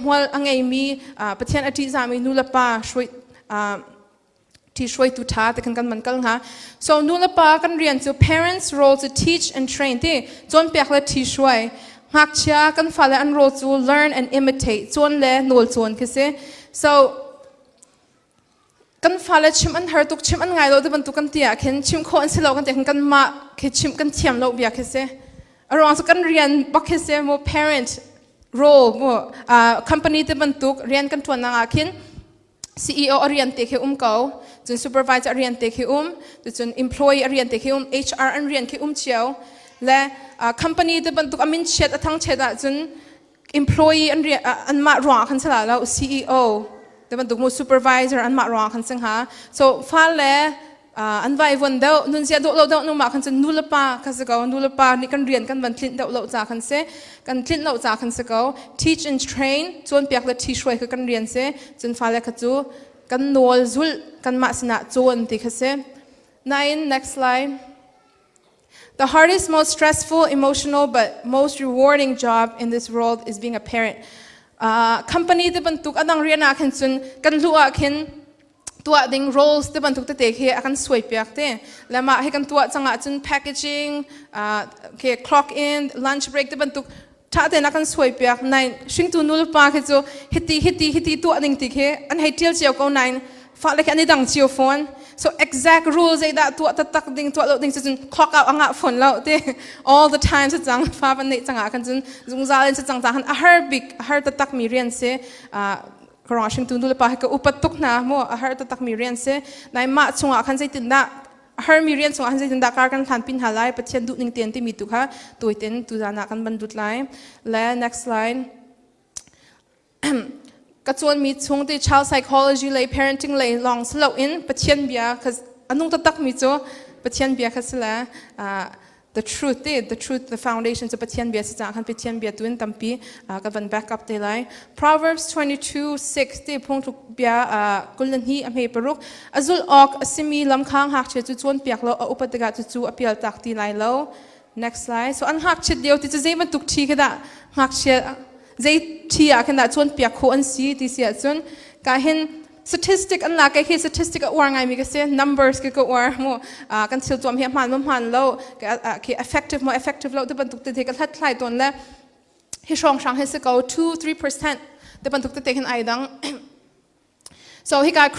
Hmual a ngeimi, Pathian a ṭihzahmi nu le pa hruai ṭhi hruaitu ṭha te khan kan man kal hnga. So nu le pa kan rian cu, parents role cu teach and train ti, cawnpiak le ṭhi hruai. Ngakchia kan fale an role cu learn and imitate, cawn le nawl cawn khi si. So kan fale chim an har tuk, chim an ngai lo ti bantuk kan ti ah khin, chim khawh an si lo kan ti khin, kanmah khi chimh kan thiam lo bia khi si. A ruang cu kan rian bak khi si mu, parent role mu. Company ti bantuk rian kan ṭuan nak ah khin CEO a rian te khi um ko, cun supervisor a rian te khi um, cun employee a rian te khi um, HR an rian khi um cio le company te bantuk a min chiat a thang chiat ahcun employee an rian anmah ruang ah khan sala lo, CEO te bantuk mu, supervisor anmah ruang ah khan sing ha. So fale an vai von deuh, nun zia dawh lo deuh nu ma khan cun nu le pa kha si ko. Nu le pa nih kan rian kan van tlinh deuh lo ca khan si, kan tlinh lo ca khan si ko. Teach and train, cawnpiak le ṭhi hruai kha kan rian si. Cun fale kha cu kan nawl zulh, kanmah sinah cawn ti kha si. Nain next slide. The hardest, most stressful, emotional, but most rewarding job in this world is being a parent. Company te bantuk adang rian ah khin cun kan lu ah khin tuah ding roles te bantuk tete khi a kan suai piak te le mah hi kan tuah cangah cun packaging, ke clock in, lunch break te bantuk tha tein a kan suai piak. Nain hringtu nulepa khi cu hiti hiti hiti tuah ding ti khi an hei tial cio ko, nain fale khi an i dang cio fawn. So exact rule zeidah tuah taktak ding, tuah lo ding cu cun clock out angah fawn lo ti. All the time cu cang fa van neih cangah khan cun zungzal in cu cang ta khan a har bik, a har taktak mi rian si. Ka ruang hringtu nulepa hi ka upat tuk hna mu. A har taktak mi rian si, nain mah chungah khan zeitindah, a harmi rian chungah khan zeitindah kar kan hlan pin hna lai Pathian duh ning tein timi tu kha tuiten tuzan ah kan van dut lai le. Next slide. Ka cawnmi chung ti child psychology lei, parenting lei lawng si loin Pathian bia kha anung taktak mi cu Pathian bia kha si le the truth ti, the truth, the foundation cu Pathian bia si caah khan Pathian bia tu in tampi ka van back up te lai. Proverbs 22:6 ti, Phungthluk Bia 22:6, "A zulh awk a simi lam kha ngakchia cu cawnpiak law a upat tikah cucu a pial tak ti lai lo." Next slide. So an ngakchiat lio ti cu zei bantuk ṭhi khi dah, ngakchia zei ṭhi ah khin dah cawnpiak khawh an si ti si ahcun, ka hin statistic an la. Kei khi statistic a uar ngaimi ka si, numbers ke ka uar mu. Kan thil tuam hi hmaan ma hmaan lo, khi effective mo effective lo te bantuk te ka hlathlai tawn le hi hrawng hrang hi si ko, 2 3% te bantuk te hin ai dang. So hika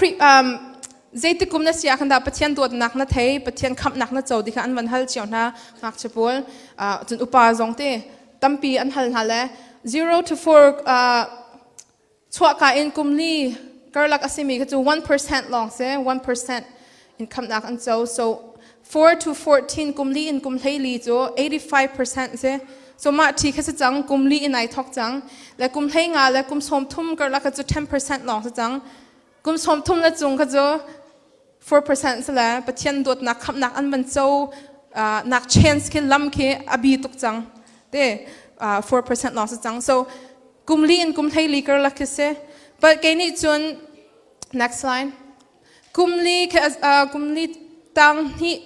zeitikum na sia khan dah Pathian dawtnak na thei, Pathian khamhnak na co ti kha an van hal cio hna ngakchia pawl, cun upa zong te tampi an hal hna le 0 to 4, chuahka in kum li karlak a simi kha cu 1% lawng si, 1% in khamhnak an co. So 4 to 14, kum li in kum 14 cu 85% si. So mah ṭhi kha si cang, kum li in ai thawk cang le kum 15 le kum 30 karlak kha cu 10% lawng si cang. Kum 30 le cung kha cu 4% si le Pathian dawtnak, khamhnak an van co nak chance khi, lam khi a bi tuk cang te, 4% lawng si cang. So kum li in kum 14 karlak khi si. But kei nih cun, next line, kum li khi, kum li, tang hnih,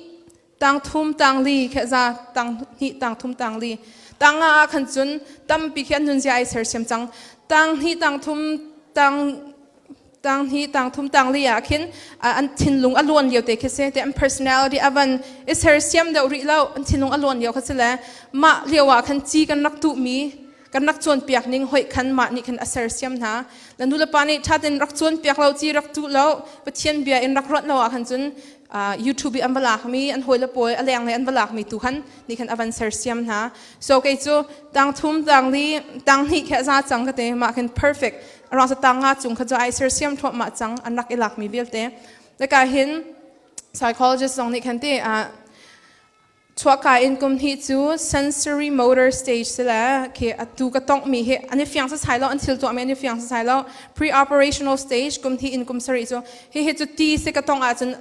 tang thum, tang li khi za, tang hnih, tang thum, tang li, tang nga ah khan cun tampi khi an nunzia ai sersiam cang. Tang hnih, tang thum, tang tang hnih, tang thum, tang li ah khin an thinlung a luan lio te khi si te, an personality a van i sersiam deuh rih lo, an thinlung a luan lio kha si le mah lio ah khan ci kan rak tuhmi, kan rak cawnpiak ning hoih khan mah nih khan a sersiam hna. Na nu le pa nih ṭha tein rak cawnpiak lo, ci rak tuh lo, Pathian bia in rak ruat lo ah khan cun YouTube i an va lakmi, an hawile pawl a lenglei an va lakmi tu khan nih khan a van sersiam hna. So kei cu tang thum, tang li, tang hnih khi a za cang ka ti. Mah khin perfect. A ruang cu tang nga cung kha cu ai sersiam thluahmah cang an rak i lakmi vialte. Laka hin psychologist zong nih khan ti, chuahka in kum hnih cu sensory motor stage si le khi atu ka tonghmi hi an i fiang sasai lo, an thil tuahmi an i fiang sasai lo. Pre-operational stage, kum hnih in kum sarih cu hi hi cu ti si ka tongh ahcun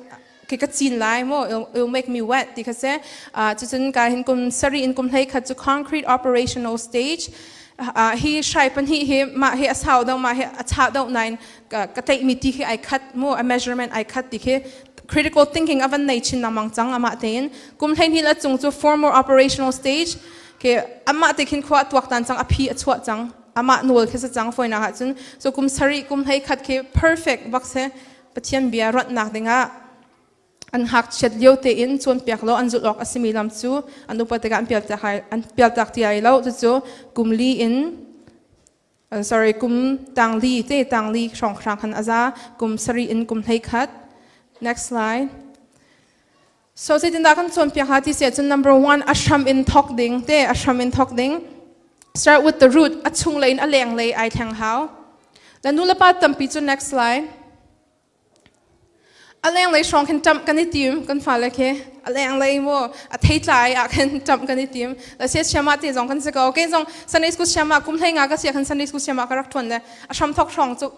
khi ka cin lai mo, it'll make me wet ti kha si. Cucun ka hin kum sarih in kum 11 cu concrete operational stage. Hi hrai pahnih hi mah hi a sau deuh, mah hi a chah deuh, nain ka tlaihmi ti khi ai khat mu, a measurement ai khat ti khi critical thinking a van nei chin lengmang cang amah tein. Kum 12 a cung cu formal operational stage ke, amah te khin khua a tuak tan cang, a phi a chuah cang. Amah nawl khi si cang fawinak ahcun. So kum sarih kum 11 khi perfect bak si Pathian bia ruatnak dingah. An ngakchiat lio tein cawnpiak law an zulh awk a simi lam cu an upat tikah an pialtak ti lai lo. Cucu kum li in, sorry, kum tangli te tangli hrawnghrang khan a za, kum sarih in kum 11. Next slide. So zeitindah kan cawnpiak hnga ti si ahcun, number one, a hram in thawk ding te, a hram in thawk ding. Start with the root. A chung lei in a leng lei ai thleng hau. Le nu le pa tampi cu, next slide, a lenglei hrawng khin ṭamh kan i tim. Kan fale khi a lenglei mu a theitlai ah khin ṭamh kan i tim le sia siama te zong kan si ko. Kei zong Sunday school siama kum 15 ka sia khan Sunday school siama ka rak ṭuan le a hram thok hrawng cu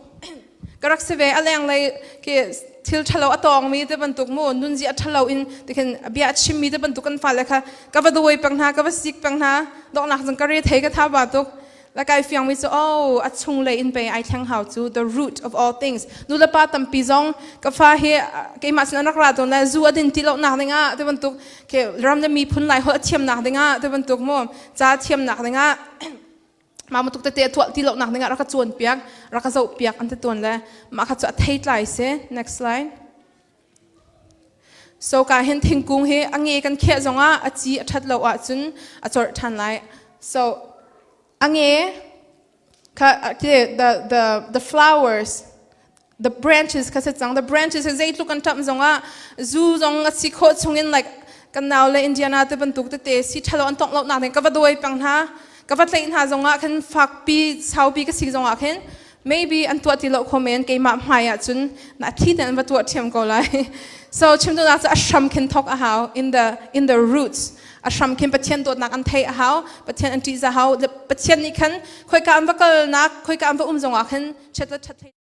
ka rak si ve. A lenglei khi thil ṭhalo a tawngmi te bantuk mu, nunzi a ṭhalo in tikhin bia a chimmi te bantuk kan fale kha ka va dawi peng hna, ka va sik peng hna. Donghnak zong ka re thei, ka tha ba tuk la. Kai fiang mi cu, oh, a chung lei in pei ai thleng hau cu, the root of all things. Nu le pa tampi zong ka fa hi keimah sin an rak ra tawn le zu a din ti lo nak dingah te bantuk ke, ram le miphun lai holh a thiam nak dingah te bantuk mu, ca thiam nak dingah ma matuk tete tuah ti lo nak dingah rak ka cawn piak, rak ka zoh piak an ti tawn le mah kha cu a thei tlai si. Next slide. So ka hin thingkung hi a nge kan kheh zongah a ci a ṭhat lo ahcun a corh ṭhan lai. So a nge kha the flowers, the branches kha si cang. The branches hi zeitluk kan ṭamh zongah, zu zong a si khawh chungin, like kan nau le Indiana te bantuk tete si ṭhalo an tongh lo nak ding ka va dawi peng hna, ka va tlaih hna zongah khan, fakpi saupi ka si zongah khin, maybe an tuah ti lo kho men. Keimah hmai ah cun na thi ten an va tuah thiam ko lai. So chim duhnak cu a hram khin thok a hau, in the roots. A hram khin Pathian dawtnak an thei a hau, Pathian an ṭih hau. Pathian nih khan khoika an va kalnak, khoika an va um zongah khin chet le ṭhat thei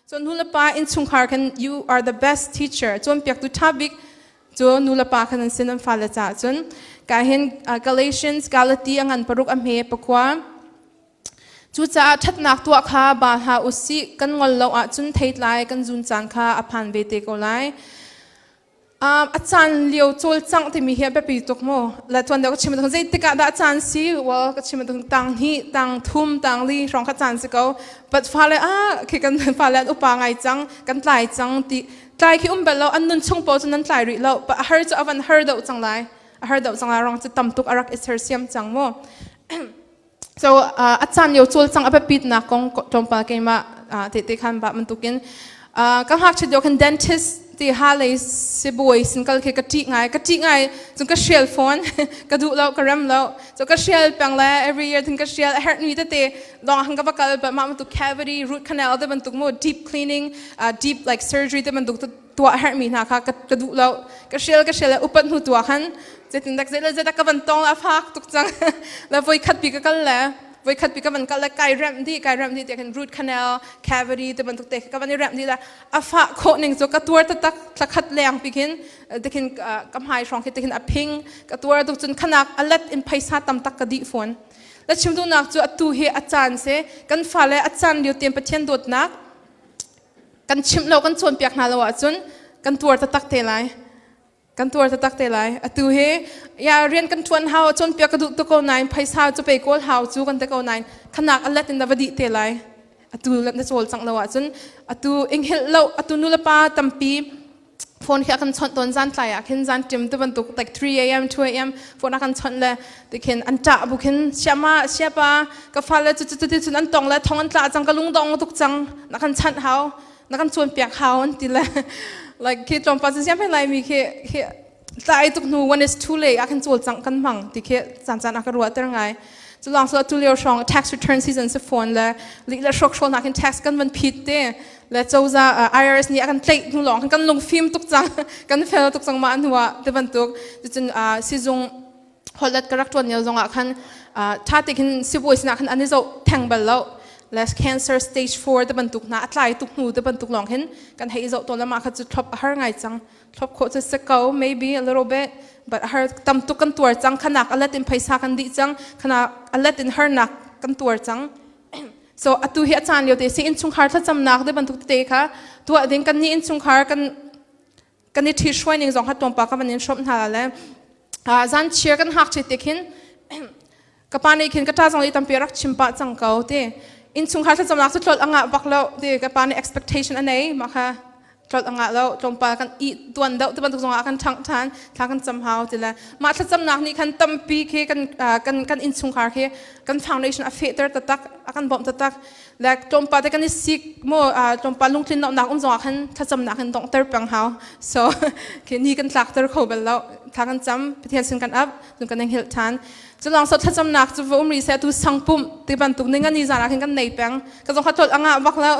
Cun nulepa innchungkhar khan you are the best teacher. Cawnpiaktu ṭha bik cu nulepa khan an sin an fale caah cun ka hin Galatians Galati a ngan paruk a hme pakua. Cucaah ṭhatnak tuah kha ba hlah u sih kan ngol lo ahcun theitlai kan zun caan kha a phan ve te ko lai. A caan lio cawlcangh timi hi a biapi tuk mu. Le tuan deuh ka chim bantuk zeitik ah dah a caan si? Well, ka chim bantuk tang hnih, tang thum, tang li hrawng kha caan si ko. But fale ah khi kan fale an upa ngai cang, kan tlai cang ti tlai khi um bal lo, an nun chung paoh cu nan tlai rih lo. But a har cu a van har deuh cang lai. A har deuh cang lai rong cu tam tuk a rak i sersiam cang mu. So a caan lio cawlcangh a biapitnak kong tlawmpal keimah tehte khan ba bantukin ka ngakchia lio khan dentist ti ha lei sibawi sin kal khi ka ṭih ngai ka ṭih ngai cun ka hrial fawn ka duh lo ka rem lo so ka hrial peng le every year thin ka hrial a herh ni tete lawng han ka va kal but mah bantuk cavity root canal te bantuk mu deep cleaning deep like surgery te bantuk tuah herhmi hna kha ka duh lo ka hrial ka hrial upat hnu tu ah khan zeitin dak zei le zeidak ka van tong la fak tuk cang le voi khat pi ka kal le voi khat pi ka van kal le kai remh di kai remh di te khan root canal cavity te bantuk te ka van i remh di la a fah khawh ning cu ka tuar taktak thlakhat leng pi khin tikhin ka hmai hrawng khi tikhin a phing ka tuar tuk cun khanak alet in phaisa tam tak ka dih fawn la chim duhnak cu atu hi a caan se kan fale a caan lio tian Pathian dawtnak Kan chimh lo, kan cawnpiak hna lo ahcun kan tuar taktak te lai. Kan tuar taktak te lai. Atu hi ya rian kan ṭuan hau, cawnpiak ka duh tuk ko nain phaisa cu pe kawl hau cu kan ti ko nain khanak a let in na va dih te lai. Atu na cawlcangh lo ahcun atu inghilh lo, atu nulepa tampi phone khi a kan chawnh tawn zan tlai ah khin zan ṭim tu bantuk like 3 am 2 am phone a kan chawnh le tikhin an ṭah bu khin siama siapa ka fale cu cu ti cun an tong le thong an tla cang ka lung dong tuk cang na kan chanh hau na kan cawn piak hau an ti le like khi tlawmpal cun siam lai mi khi khi tlai tuk hnu when it's too late a kan cawl cang kan hmang ti khi caan caan a ka ruah ter ngai cu lawng so tu lio hrawng tax return season si phone le li le hrok hrawl nakin tax kan van phit te le cozah IRS nih a kan tlaih hnu lawng kan lungfim tuk cang kan fel tuk cang mah hnu ah ti bantuk cucun sizung hollet ka rak ṭuan lio zongah khan ṭha te khin sibawi sinah khan an i zoh theng bal lo le cancer stage 4 te bantuk hna a tlai tuk hnu te bantuk lawng hin kan hei i zoh tawn le mah kha cu thlop a har ngai cang thlop khawh cu si ko maybe a little bit but har tam tuk kan tuar cang khanak alet in phaisa kan dih cang khanak alet in harnak kan tuar cang So atu hi a caan lio te si innchungkhar thlacamnak te bantuk tete kha tuah ding kan nih innchungkhar kan kan i ṭhi hruai ning zong kha tlawmpal ka van in hrawmh hna le zan chiar kan hak che te khin ka pa nih khin ka ṭa zong i tampi rak chim pah cang ko ti innchungkhar thlacamnak cu tlolh a ngah bak lo ti ka pa nih expectation a nei mah kha tlolh a ngah lo tlawmpal kan i tuan deuh ti bantuk zongah kan ṭhangh ṭhan thla kan cam hau ti le mah thlacamnak nih khan tampi khi kan kan kan innchungkhar khi kan foundation a fehter taktak a kan bawmh taktak le tlawmpal te kan i sik mu tlawmpal lungtlin lonak um zongah khan thlacamnak in donghter peng hau so khi ni kan tlakter kho bal lo thla kan cam Pathian sin kan ap cun kan i hngilh ṭhan Culawng so thlacamnak cu va um rih seh tu sangpumh ti bantuk ning ani zan ah khin kan nei peng ka zong kha tlolh anga bak lo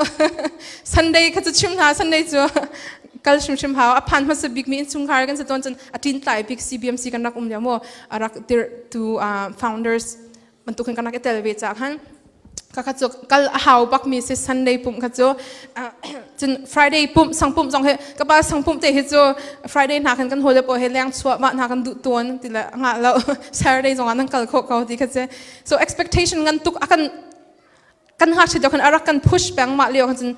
Sunday kha cu chim hna Sunday cu kal hrimhrim hau a phan hmasa bik mi innchungkhar kan si tawn cun a tin tlai bik CBMC kan rak um lio mu a rak dir tu founders bantuk hin kan rak i tel ve ca khan ka kha cu kal a hau bak mi si Sunday pumh kha cu cun Friday pumh sang pumh zong hi ka pa sang pumh te hi cu Friday hna khan kan hawile pawl he leng chuah mah hna kan duh tawn ti le ngah lo Saturday zong ah nan kal khawh ko ti kha si so expectation ngan tuk a kan kan ngakchia deuh khan a rak kan push peng mah lio khan cun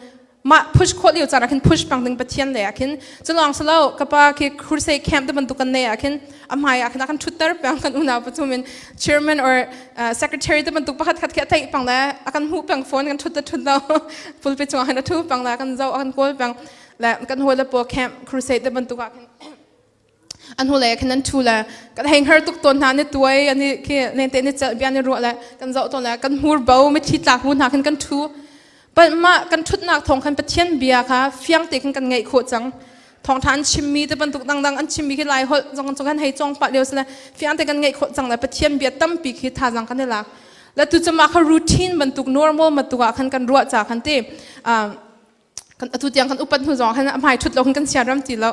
mah push khawh lio caan ah khin push pang ding Pathian le ah khin culawng silo ka pa khi crusade camp te bantuk kan nei ah khin a hmai ah khin a kan thutter peng kan unau pathum in chairman or secretary te bantuk pakhat khat khi a theih pang le a kan hmuh peng phone kan thut te thut lo pulpit cungah khin a thu pang le kan zoh a kan kawl peng le kan hawi le pawl camp crusade te bantuk ah khin an hu le khin an thu le kan hei hngar tuk tawn hna ni tuai ani khi nen te ni cel bia ni ruah le kan zoh tawn le kan hmur bo mithi tlak mu hna khin kan thu but mah kan thutnak thawng khan Pathian bia kha fiang te khin kan ngaih khawh cang thawngtha an chimmi te bantuk dangdang an chimmi khi lai holh zong kan hei cong pah lio sile fiang te kan ngaih khawh cang le Pathian bia tampi khi thazang kan i lak le tu cuma kha routine bantuk normal bantuk ah khan kan ruah ca khan ti kan atu tiang kan upat hnu zong khan a hmai thut lo khan kan sian ram ti lo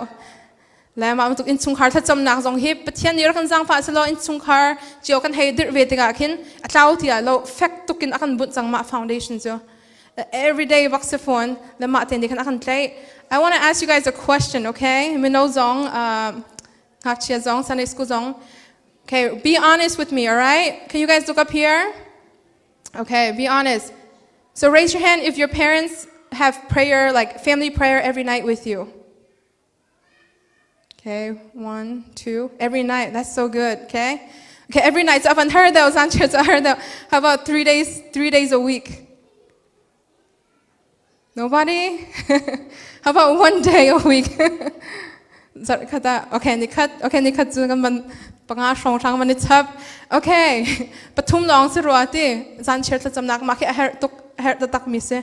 le mah bantuk innchungkhar thlacamnak zong hi Pathian nih rak kan zaangfah selaw innchungkhar cio kan hei dirh ve tikah khin a tlau ti lo fek tukin a kan bunh cang mah foundation cu. Every day bak si phone le mah te nih khan a kan tlaih. I want to ask you guys a question, okay? Mino zong, ngakchia zong, Sunday school zong. Okay, be honest with me, all right? Can you guys look up here? Okay, be honest. So raise your hand if your parents have prayer, like family prayer every night with you. Okay, one, two, every night. That's so good, okay? Okay, every night. So I've heard that I heard that. How about 3 days a week? Nobody? How about one day a week? Okay, nikhat, okay, nikhat cu kan man panga hrong hrang man i chap. Okay, pathum lawng si rua ti. Zan chiar thlacamnak mah khi a herh tuk, a herh taktak mi si.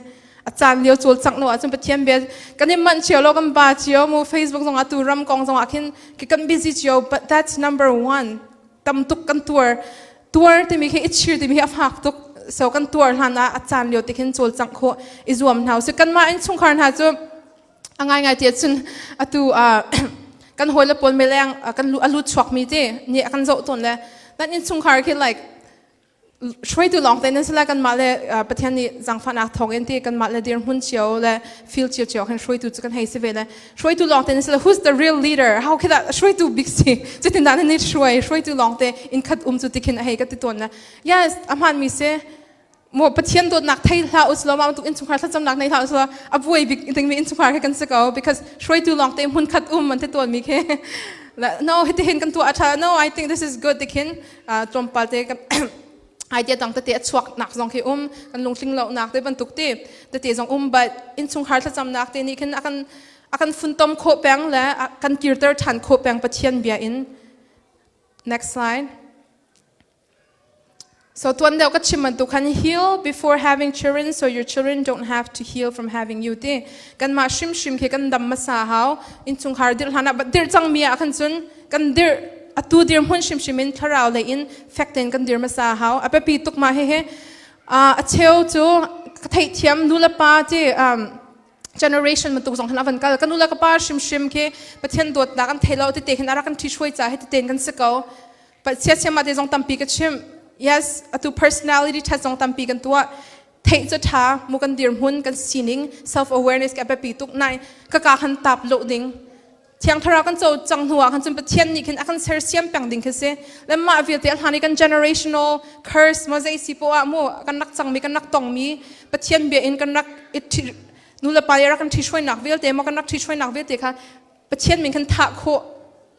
A caan lio cul cang lo ahcun Pathian bia kan i manh cio lo, kan ba cio mu Facebook zong ah tu ram kong zong ah khin kan busy cio, but that's number one. Tam tuk kan tuar. Tuar timi khi i chir timi hi a fak tuk. So kan tuar hlan ah a caan lio te khin cawlcangh khawh i zuam hna usih. Kanmah innchungkhar hna cu a ngaingai ti ahcun atu kan hawile pawl mileng kan a lut chuakmi ti nih a kan zoh tawn le nan innchungkhar khi like hruaitu lawng te nan si le kanmah le Pathian nih zaangfahnak thawng in ti kanmah le dirhmun cio le feel cio cio khin hruaitu cu kan hei si ve le hruaitu lawng te nan si le, who's the real leader? How khi dah hruaitu bik si? Cutin dah nan i hruai? Hruaitu lawng te inn khat um cu ti khin a hei ka ti tawn le, yes, a hmaan mi si mo. Pathian dawtnak thei hlah uslaw, mah bantuk innchungkhar thlacamnak nei hlah uslaw, a buai bik dingmi innchungkhar khi kan si ko, because hruaitu lawng te hmun khat um an ti tawn mi khi, no, hitihin kan tuah a ṭha, no, I think this is good ti khin tlawmpal te idea dang tete a chuak nak zong khi um, kan lungtling lo nak te bantuk te tete zong um, but innchungkhar thlacamnak te nih khin akan funtom khawh peng le kan kirter ṭhan khawh peng Pathian bia in. Next slide. So tuan deuh ka chim bantuk khan, heal before having children so your children don't have to heal from having you ti. Kanmah hrimhrim khi kan dam hmasa hau. Innchungkhar dirh hlan ah, dirh cangmi ah khan cun kan dirh atu dirhmun hrimhrim in thlarau lei in fek tein kan dir hmasa hau. A biapi tuk ma hihi. A cheu cu ka theihthiam, nu le pa ti generation bantuk zong khan avan kal. Kan nu le ka pa hrimhrim khi Pathian dawtnak an thei lo ti te khin a rak kan ṭhi hruai ca hi ti tein kan si ko. Siasiam te zong tampi ka chim. Yes, atu personality test zong tampi kan tuah. Theih cu ṭha mu, kan dirhmun, kan sining, self awareness ka biapi tuk nai ka ka khan tap lo ding. Thiang Thlarau kan co cang hnu ah khan cun Pathian nih khin a kan sersiam peng ding khi si. Le mah vialte a hlan i kan generational curse mo zei si poah ah mu kan rak cangmi, kan rak tongmi, Pathian bia in kan rak i nu le pa rak kan ṭhihruainak vialte mo kan rak ṭhihruainak vialte kha Pathian min khan thah khawh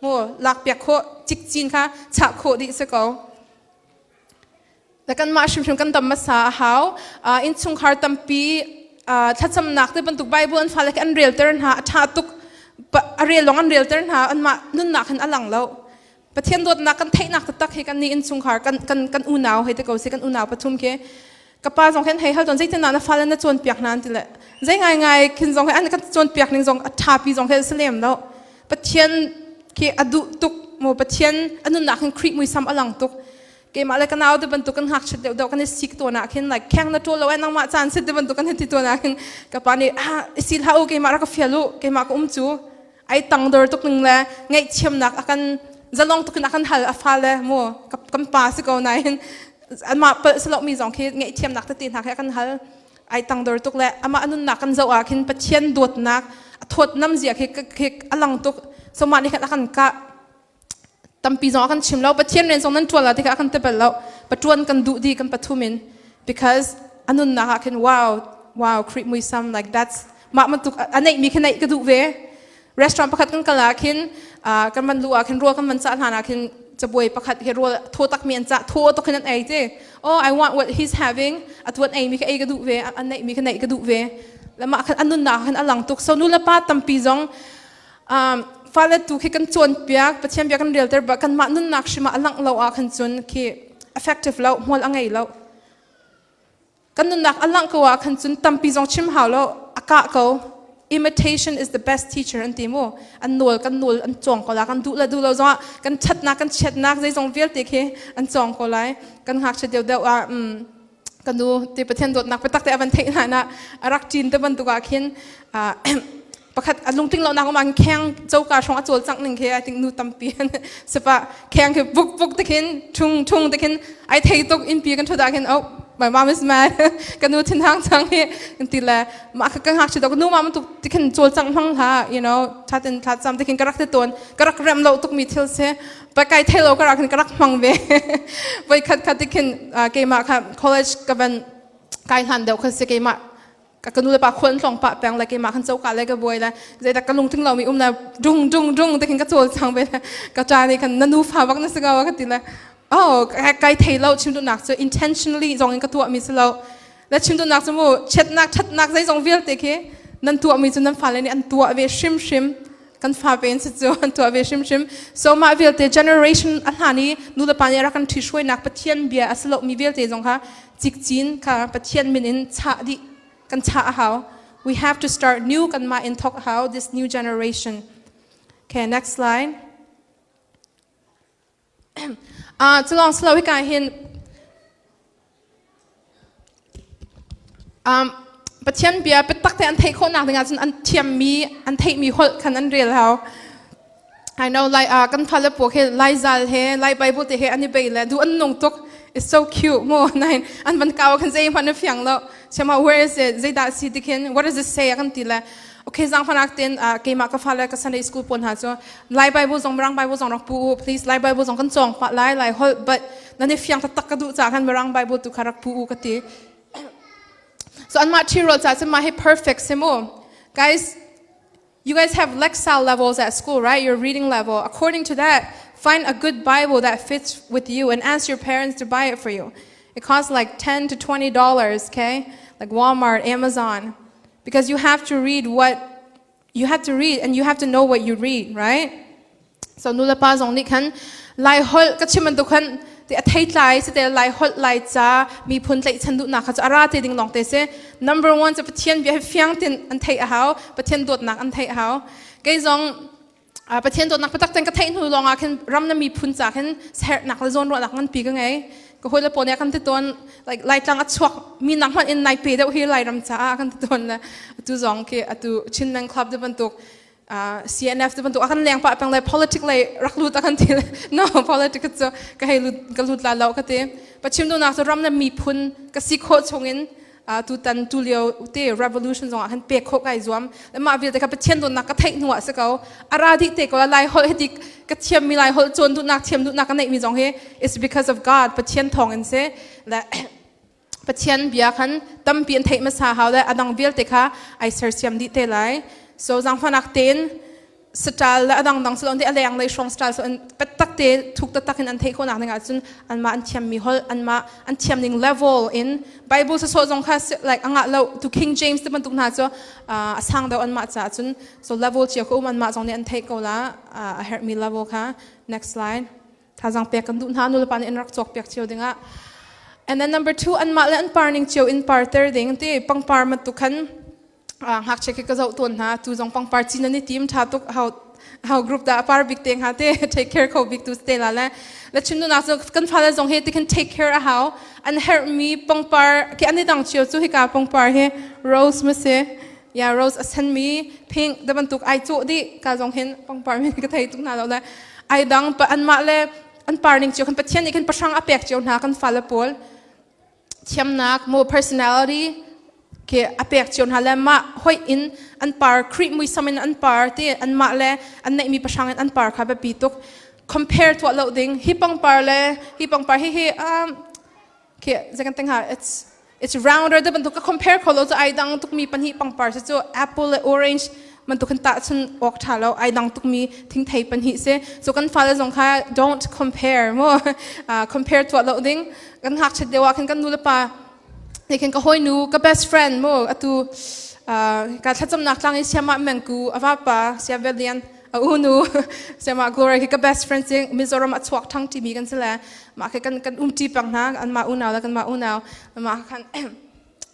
mu, lak piak khawh cikcin kha chah khawh dih si ko. Le kanmah hrimhrim kan dam hmasa a hau. Innchungkhar tampi thlacamnak te bantuk Bible an fale an relter hna, a ṭha tuk. A rel lawng an relter hna, anmah nunnak hin a lang lo. Pathian dawtnak kan theihnak taktak hi kan nih innchungkhar kan unau hei te ko si. Kan unau pathum khi ka pa zong khin hei hal tawn, zeitin na fale na cawnpiak hna an ti le, zei ngai ngai khin zong an kan cawnpiak ning zong a ṭhapi zong khi si lem lo. Pathian khi a duh tuk mu, Pathian a nunnak hin Khrih muisam a lang tuk. Keimah le ka nau te bantuk kan ngakchit deuh deuh kan i sik tawn ah khin, like kheng na ṭul lo ai, nangmah caan sit te bantuk kan ti tawn ah khin, ka pa nih, ah, i sil hlah u, keimah rak ka fial u, keimah ka um cu. Ai tangdor tuk ning le ngaihthiamnak a kan zalong tuk in a kan hal. A fale mu kan pa si ko nain anmah palh si lo mi zong khi ngaihthiamnak tete hna khi a kan hal. Ai tangdor tuk le amah nunnak kan zoh ah khin Pathian dawtnak a thawtnam zia khi a lang tuk. So mah nih khan a kan kah. Tampi zong a kan chim lo. Pathian rian zong nan ṭuan la tikah a kan ti bal lo. Patuan kan duh di kan pathum in, because a nunnak ah khin, wow, Khrih muisam, like that's mah bantuk a neih mi khi neih ka duh ve. Restaurant pakhat kan kal ah khin, kan van lu ah khin, rawl kan van cah hlan ah khin, cabuai pakhat hi rawl thaw tak mi an cah, thaw tuk hin an ei ti. Oh, I want what he's having. A tuan ei mi khi ei ka duh ve, a neih mi khi neih ka duh ve. Le mah khan a nunnak khan a lang tuk. So nu le pa tampi zong fale tu khi kan cawnpiak, Pathian bia kan relter ba kanmah nunnak hrim ah a langh lo ah khan cun khi effective lo, hmual a ngei lo. Kan nunnak a langh ko ah khan cun tampi zong chim hau lo, a kah ko. Imitation is the best teacher an ti mu. An nawl kan nawl an cawng ko la, kan duh le duh lo zong ah kan ṭhatnak, kan chiatnak zeizong vialte khi an cawng ko lai. Kan ngakchia deuh deuh ah ka nu ti Pathian dawtnak biatak te a van theih hlan ah a rak ṭin te bantuk ah khin pakhat a lungtling lonak um ah kheng coka hrawng a cawlcangh ning khi, I think nu tampi sepa kheng khi buk buk te khin ṭhung ṭhung te khin ai thei tuk. Innpi kan ṭhut ah khin, oh. My mom is mad. Ka nu thinhang cang hi kan ti le mah ka ngakchia deuh ka nu ma bantuk tikhin cawlcangh hmang hlah, thatin thla cam tikhin ka rak ti tawn. Ka rak rem lo tukmi thil si. Pa kai thei lo ka rak ka rak hmang ve. Voi khat khat tikhin keimah kha college ka van kai hlan deuh kha si keimah ka nu le pa khual tlong pah peng le keimah khan coka le ka buai le zeidah ka lungtling lomi um le dung dung dung te khin ka cawl cang ve le ka cha nih khan na nu fa bak na si ko ka ti le oh kai thei lo chim duhnak cu intentionally zong in ka tuah mi si lo le chim duhnak cu mu chetnak thatnak zei zong vialte khi nan tuah mi cu nan fale nih an tuah ve hrimhrim kan fa pen si cu an tuah ve hrimhrim so mah vialte generation a hlan i nu le pa nih rak kan ṭhi hruainak Pathian bia a si lo mi vialte zong kha cikcin kha Pathian min in chah dih kan chah a hau. We have to start new kanmah in thok hau this new generation. Okay, next slide. Culong silo hika hin Pathian bia biatak te an theih khawhnak dingah cun an thiammi an theihmi holh khan an rel hau. I know lai kan fale pawl he Lai zal he Lai Bible te he an i bei le du an nung tuk. It's so cute mo nain an van kau khan zei hmanh a fiang lo. Chema where is it zeidah si ti khin what does it say kan ti le okay zang fanak ten keimah ka fale ka Sunday school pawl hna cu Lai Bible zong Mirang Bible zong rak pu u please Lai Bible zong kan cawng pah lai Lai holh but nan i fiang taktak ka duh ca khan Mirang Bible tu kha rak pu u ka ti. So anmah ṭhirual ca cun mah hi perfect si mu. Guys, you guys have Lexile levels at school, right? Your reading level. According to that, find a good Bible that fits with you and ask your parents to buy it for you. It costs like 10 to $20, okay? Like Walmart, Amazon. Because you have to read what you have to read and you have to know what you read, right? So nulepa zong nih khan Lai holh ka chim bantuk khan ti a theitlai si te Lai holh Lai ca miphun tlaihchan duhnak kha cu a ra te ding lawng te si. Number one cu Pathian bia hi fiang tin an theih a hau, Pathian dawtnak an theih a hau. Kei zong Pathian dawtnak biatak ten ka theih hnu lawng ah khin ram na miphun ca khin sernak le zawnruahnak nganpi ka ngei. Ka hawi le pawl nih a kan ti tawn like Laitlang a chuak mi nak hmanh in nai pe deuh hi Lairam caah kan ti tawn le atu zong khi atu Chinland Club te bantuk CNF te bantuk a kan leng pah peng le politic lei rak lut a kan ti no politic cu ka hei lut ka lut la lo ka ti pachim duhnak cu ram le miphun ka si khawh chungin tutan tu lio te revolution zong ah khan pek khawh kai zuam le mah vialte kha Pathian dawtnak ka theih hnu ah si ko ara dih te ko lai holh hiti ka thiam mi lai holh cawn duhnak thiam duhnak ka neih mi zong hi it's because of God Pathian thawng in si le Pathian bia khan tampi an theih hmasa hau le adang vialte kha ai sersiam dih te lai. So zangfanak tein style le adang dang silon te a leng lei hrawng style so an tak te thuk taktak in an theih khawhnak ding ahcun anmah an thiammi holh anmah an thiam ning level in Bible sasawh zong kha like angah lo to King James te bantuk hna cu a sang deuh anmah caah cun so level cio kha um anmah zong nih an theih ko la a herhmi level kha next slide Thazang pek kan duh hna nulepa nih an rak cawk piak cio dingah. And then number two, anmah le an par ning cio in par ter ding ti pangpar bantuk khan ngakchia khi ka zoh tawn hna tu zong pangpar cin an i tim tha tuk how how group dah par bik te hnga te take care kho bik tu te la le le chim duhnak cu kan fale zong hi ti khan take care a hau an herh mi pangpar khi an i dang cio cu hika pangpar hi rose ma si ya rose a sen mi pink da bantuk ai cawh dih ka zong hin pangpar min ka thei tuk hna lo le ai dang pa anmah le an par ning cio kan Pathian nih khan pahrang a pek cio hna kan fale pawl thiamnak mo personality ke a pek cio hna le mah hoi in an par Khrih muisam in an par ti anmah le an neih mi pahrang in an par kha biapi tuk compare tuah lo ding hi pangpar le hi pangpar hi hi khi zekan teng ha it's rounder de bantuk ka compare kho lo cu ai dang tukmi pahnih pangpar si cu apple le orange bantuk kan tah chun awk tha lo ai dang tukmi thingthei pahnih si so kan fale zong kha don't compare mo compare tuah lo ding kan ngakchiat deuh ah khan kan nu le pa nih khan ka hawinu ka best friend mo atu ka thlacamnak tlang i siama mengku ava pa sia velian a unu siama glory khi ka best friend sing Mizoram a chuak thang timi kan si le mah khi kan kan umṭi peng hna anmah unau le kanmah unau mah khan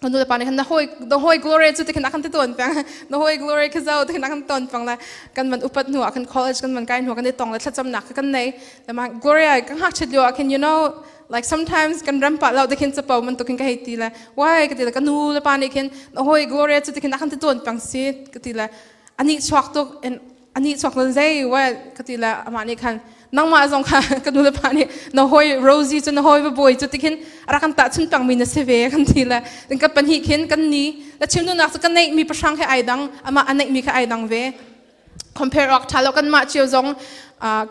kan nu le pa nih khan na hawi na hawi glory cu ti khan a kan ti tawn peng na hawi glory khi zo ti khan a kan tawn peng le kan man upat hnu ah khan college kan man kai hnu kan i tong le thlacamnak kha kan nei le mah glory kan ngakchiat lio ah khin you know like sometimes kan ram pa lo ti khin capo man tukin ka hei ti le why ka ti le ka nu le pa nih khin na hawi glory cu ti khin a kan ti tawn peng si ka ti le ani chuak tuk in ani chuak lan zei wa ka ti le amah nih khan. Nangmah zong kha ka nu le pa nih na hawi Rosie cu na hawi va bawi cu tikhin rak kan tah chun pang mi na si ve kan ti le kan ka pahnih khin kan ni la chim nunak cu ka neih mi pahrang he ai dang amah a neih mi kha ai dang ve. Compare awk tha lo kan mah cio zong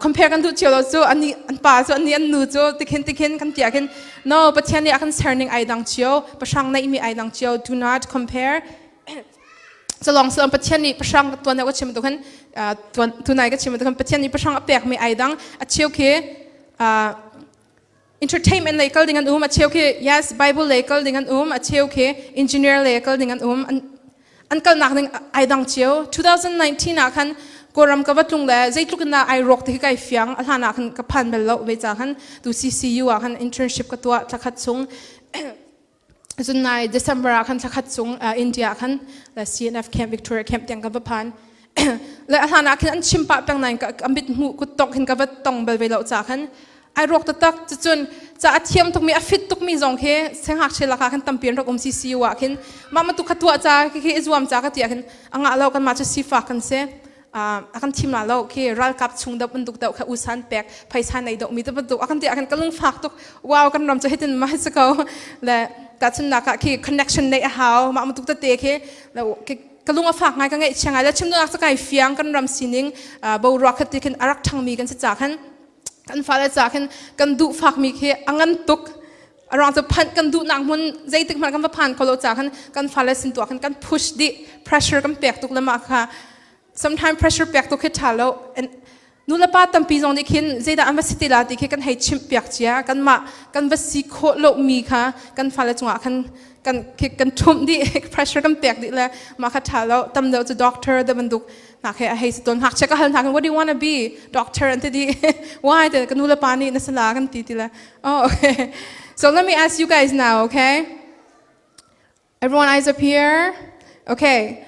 compare kan duh cio lo cu ani an pa cu ani an nu cu tikhin tikhin kan tiah khin no Pathian nih a kan ser ning ai dang cio pahrang neih mi ai dang cio. Do not compare. Calong salam Pathian nih pahrang tuan ka chim tu khan tuan tunai ka chim tu khan Pathian nih pahrang a pek mi ai dang. A cheu khi entertainment lei kal ding an um, a cheu khi yes Bible lei kal ding an um, a cheu khi engineer lei kal ding an um. An kalnak ding ai dang cio. 2019 ah khan Kawlram ka va tlung le zeitluk in ai rawk ti khi kai fiang. A hlan ah khan ka phan bal lo ve ca khan tu CCU ah khan internship ka tuah thlakhat chung. Cun nai December ah khan thlakhat chung India ah khan le CNF camp Victoria camp tiang ka va phan. Le a hlan ah khin an chim pah peng nain ka mit hmuh kut tong khin ka va tong bal ve lo ca khan ai ruak taktak. Cucun ca a thiam tukmi a fit tukmi zong khi siangngakchia lakah khan tampi an rak um CCU ah khin. Mah ma tu kha tuah ca khi i zuam ca ka ti ah khin a ngah lo kan mah cu sifak kan si, a kan thim la lo khi ralkap chung deuh bantuk deuh kha usan pek phaisa nei deuh mi te bantuk a kan ti ah khan ka lungfak tuk. Wow, kan ram cu hitin ma si ko le tahchunnak ah khi connection nei a hau mah bantuk tete khi ka lung a fak ngai, ka ngaih chia ngai. Le chim duhnak cu kai fiang kan ram sining boruak kha ti khin a rak ṭhangmi kan si ca khan kan fale ca khin kan duh fakmi khi a ngan tuk arang cu phanh kan duhnak hmun zeitik hmanh kan va phan kho lo ca khan kan fale sin tuah khan kan push dih, pressure kan pek tuk le mah kha sometimes pressure pek tuk khi ṭha lo. Nu le pa tampi zong nih khin zeidah an va si ti la ti khi kan hei chimh piak cia. Kanmah kan va si khawh lo mi kha kan fale cungah khan kan kan ṭhumh dih, pressure kan pek dih le mah kha ṭha lo. Tam deuh cu doctor te bantuk hna khi a hei si tawn. Ngakchia ka hal hna khan, "What do you want to be?" "Doctor," an ti dih. "Why?" te ka nu le pa nih na si la kan ti ti le. Oh, okay, so let me ask you guys now, okay? Everyone eyes up here. Okay.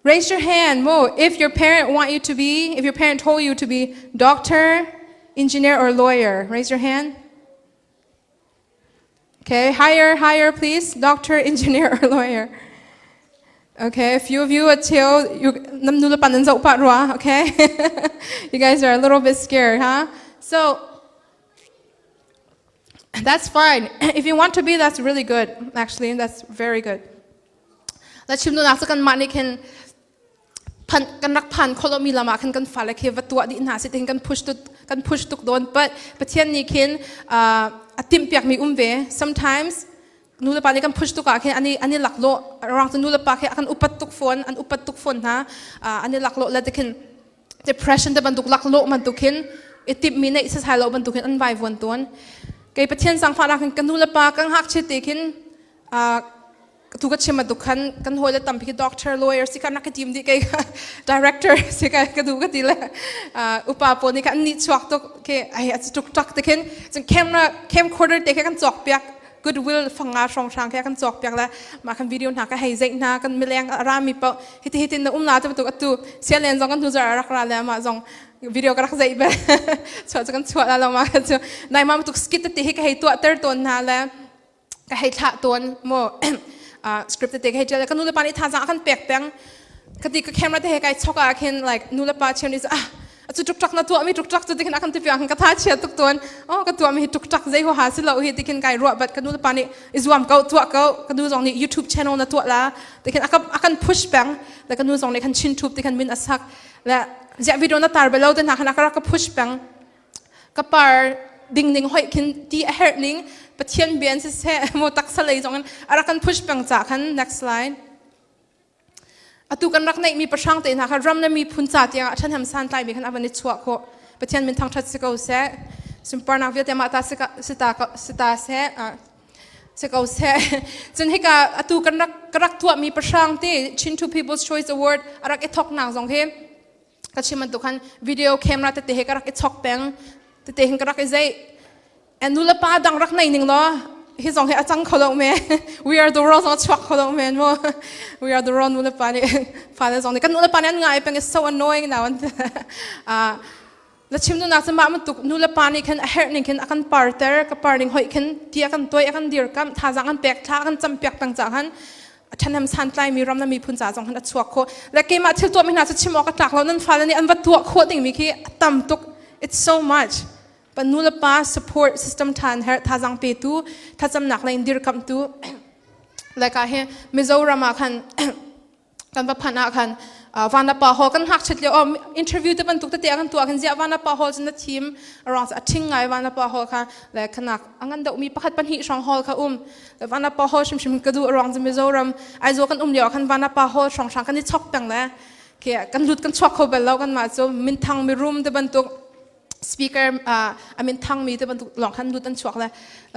Raise your hand, Mo, if your parent want you to be, if your parent told you to be doctor, engineer, or lawyer. Raise your hand. Okay, higher, higher, please. Doctor, engineer, or lawyer. Okay, a few of you at you okay? You guys are a little bit scared, huh? So that's fine. If you want to be, that's really good. Actually, that's very good. La chim nu nak kan mah nih khin phan kan rak phan kholo mi lama khan kan fale khi va tuah dih hna si tin kan push tuk, kan push tuk don. But Pathian nih khin a timh piak mi um ve. Sometimes nu le pa nih kan push tuk ah khin ani ani lak lo rang cu nu le pa khi kan upat tuk phone an upat tuk phone hna ani lak lo le te khin depression te bantuk laklawh bantuk khin i timhmi neih sasai lo bantuk hin an vai vuan tawn. Kei Pathian zangfahnak in ka nu le pa kan ngakchia te khin tu ka chim bantuk khan kan hawi le tampi doctor, lawyer si kan rak ka tim dih. Kei director si ka ka duh ka ti le upa pawl nih khan an nih chuak tuk ke ai a tuk tak te khin. Cun camera camcorder te kha kan cawk piak, Goodwill fanga hrawng hrang kha kan cawk piak le mah kan video hna ka hei zeih hna. Kan mileng a rami paoh hiti hitin na um la te bantuk. Atu sialen zong kan hnu zar rak ra le mah zong video ka rak zeih be chuah cu kan chuah la lo. Ma cu nai ma tuk skit te hi ka hei tuah ter tawn hna le ka hei thlah tawn mo script te ka hei tial. Ka nu le pa nih thazaang a kan pek peng ka ti. Ka camera te he kai chok ah khin like nu le pa chiam nih ah acu tuk tak na tuah mi tuk tak cu tikhin akan ti piang ka tha chia tuk tuan. Oh, ka tuah mi hi tuk tak zei ho ha si lo hi tikhin kai ruah. But ka nu le pa nih i zuam ko, tuah ko. Ka nu zong nih YouTube channel na tuah la tikhin akan akan push peng le ka nu zong nih khan chin thup tikhan min asak le zia video na tar belo te na khan akara ka push peng. Ka par ding ning hoi khin ti a herh ning Pathian bian si se mo taksa lei zong in arakan push peng cha khan. Next slide. Atu kan rak neihmi pahrang te hna kha ram le miphun ca tiangah ṭhahnem santlaimi khan a van i chuah khawh. Pathian min thangṭhat si ko seh. Sunparnak vialte mah ta sita sita seh si ko seh. Cun hika atu kan rak ka rak tuahmi pahrang te Chin to People's Choice Award a rak i thoknak zong hi ka chim bantuk khan video camera tete he ka rak i chok peng tete hin ka rak i zeih. And nu le pa dang rak nei ning law hi zong hi a cang kho lo me. We are the world zong chuak kho lo men mo. We are the world nu le pa nih fale zong nih kan nu le pa nih an ngai peng is so annoying now. Na chim nu nak cu mah bantuk nu le pa nih khan a herh ning khin a kan parter ka par ning hoi khin ti a kan tuai a kan dir kam thazaang an pek thla kan cam piak peng ca khan ṭhahnem santlai mi ram na miphun ca zong khan a chuak khawh. Le keimah thil tuah mi hna cu chim awk a tlak lo. Nan fale nih an va tuah khawh ding mi khi a tam tuk. It's so much. Pa nu le pa support system than her thazang petu thlacamnak lei in dirkamhtu like ah hi Mizoram ah khan kan va phanh ah khan Vanapa Hall kan ngakchiat lio oh interview te bantuk tete kan tuah kan ziah Vanapa Hall cun na thim arang a thing ngai Vanapa Hall kha le khanak angan deuh mi pakhat pahnih hrong hall kha um le Vanapa Hall hrimhrim ka duh arang cu Mizoram Aizawl kan um lio khan Vanapa Hall hrong hrang kan i chok peng le ke kan lut kan chuak kho bel lo kan mah cu minthang mirum te bantuk speaker a min thangmi te bantuk lawng khan lut an chuak le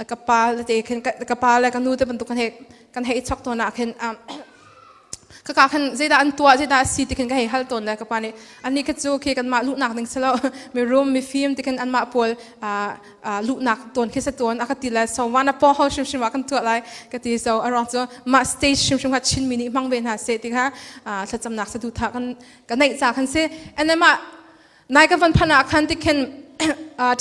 ka pa le te khin ka pa le ka nu te bantuk kan he kan hei chok tawn ah khin ka ka khan zeidah an tuah zeidah a si ti khin ka hei hal tawn le ka pa nih ani kha cu khi kanmah luhnak ding si lo mi rum mi fim ti khin anmah pawl luhnak tawn khi sa tawn a ka ti le so wana paw hol hrimhrim ah kan tuah lai ka ti so a ruang cu mah stage hrimhrim kha Chin mi nih hmang ve hna seh ti kha thlacamnak saduhthah kan ka neih ca khan si and then mah Nai ka van phanh ah khan tikhin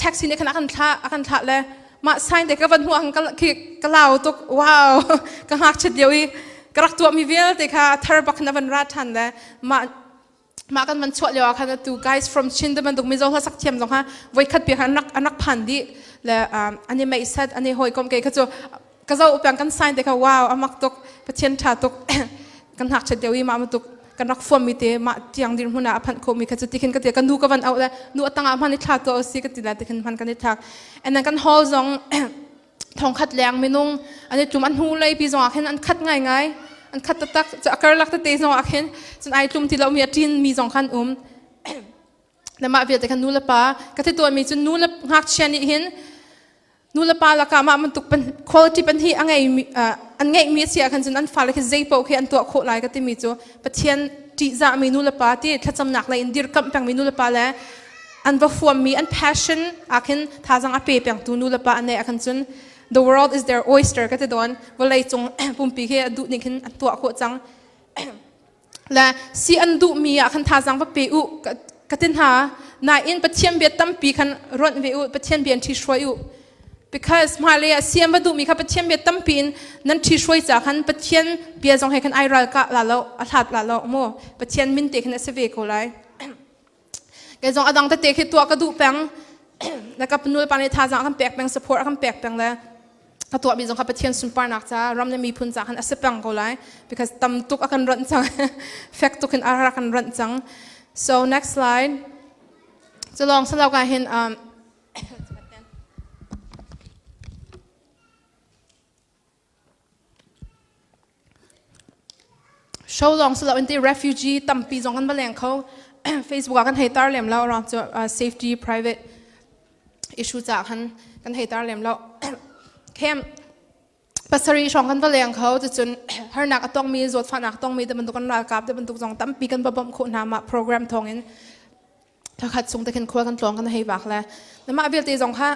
taxi nih khan a kan thlah a kan thlah le mah sign te ka van hmuh ah khan khi ka lau tuk wow ka ngakchiat lio i ka rak tuahmi vialte kha thar bak khan a van ra ṭhan le mah mah kan van chuah lio ah khan atu guys from Chin te bantuk Mizo hla sak thiam zong kha voikhat pi khan an rak an rak phan dih le an i meihsat an i hawikom ke kha cu ka zoh peng kan sign te kha wow amak tuk pathian tha tuk kan ngakchiat deuh i mah tuk kan rak fuam mi te mah tiang dir hmun ah a phanh kho mi kha cu tikhin ka ti ka nu ka van auh le nu atang ah hman i thla to si ka ti la tikhin hman kan i thlak and then kan hall zong thongkhat leng minung an i tlum an hnu lei pi zong ah khin an khat ngai ngai an khat taktak cu a karlak tete zong ah khin cun ai tlum ti lo mi a ṭin mi zong khan um na mah vialte khan nu le pa ka thi tuahmi cu nu le ngakchia nih hin nu le pa lakah mah bantuk quality pan hi a ngei an ngeihmi a si ah khan cun an fale khi zei paoh khi an tuah khawh lai ka timi cu Pathian ṭihzahmi nu le pa ti thlacamnak lei in dirkamh pengmi nu le pa le an va huammi an passion ah khin thazang a pe pengtu nu le pa an neih ah khan cun the world is their oyster ka ti dawn vawlei cung pumpi khi a duh ning khin an tuah khawh cang le si an duhmi ah khan thazang va pe u ka ti hna nain Pathian bia tampi khan ruanh ve u Pathian bia in ṭhi hruai u because hmailei ah si an va duhmi kha Pathian bia tampi in nan ṭhi hruai ca khan Pathian bia zong he khan ai ral kah la lo a hlat la lo mu Pathian min te khan a si ve ko lai Kei zong a dang tete khi tuah ka duh peng. Na ka nu le pa nih thazaang a kan pek peng, support a kan pek peng le ka tuahmi zong kha Pathian sunparnak ca ram le miphun ca khan a si peng ko lai because tam tuk a kan ronh cang fek tuk in a rak kan ronh cang so next slide cu lawng salo ka hin um, Show lawng si loin ti refugee tampi zong kan va leng kho. Facebook ah kan hei tar lem lo ruang cu safety private issue caah khan kan hei tar lem lo. Khem pasarih hrawng kan va leng kho cucun harnak a tongmi zawtfahnak a tongmi te bantuk kan ralkap te bantuk zong tampi kan va bawmh khawh hna mah program thawngin thakhat chung te khin khual kan tlawng kan hei vak le mah vialte zong kha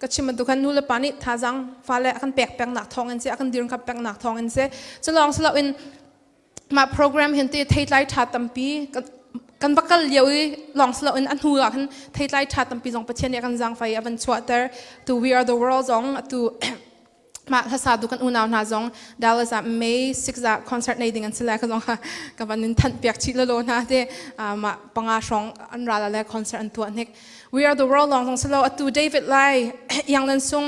ka chim bantuk khan nu le pa nih thazang fale a kan pek peng nak thawng in si a kan dir kap peng nak thawng in si cu lawng si loin mah program hin te theitlai tha tampi kan va kal lio i lawng si loin a hnu ah khan theitlai tha tampi zong Pathian nih a kan zaangfai a van chuahter tu we are the world zong atu mah hlasa tu kan unau hna zong Dallas ah May 6 ah concert nei ding an si lai ka zong ka van in thanh piak chih lolo hna te mah panga hrawng an ral le concert an tuah hnik We are the world long zong silo atu David Lai yang nan sung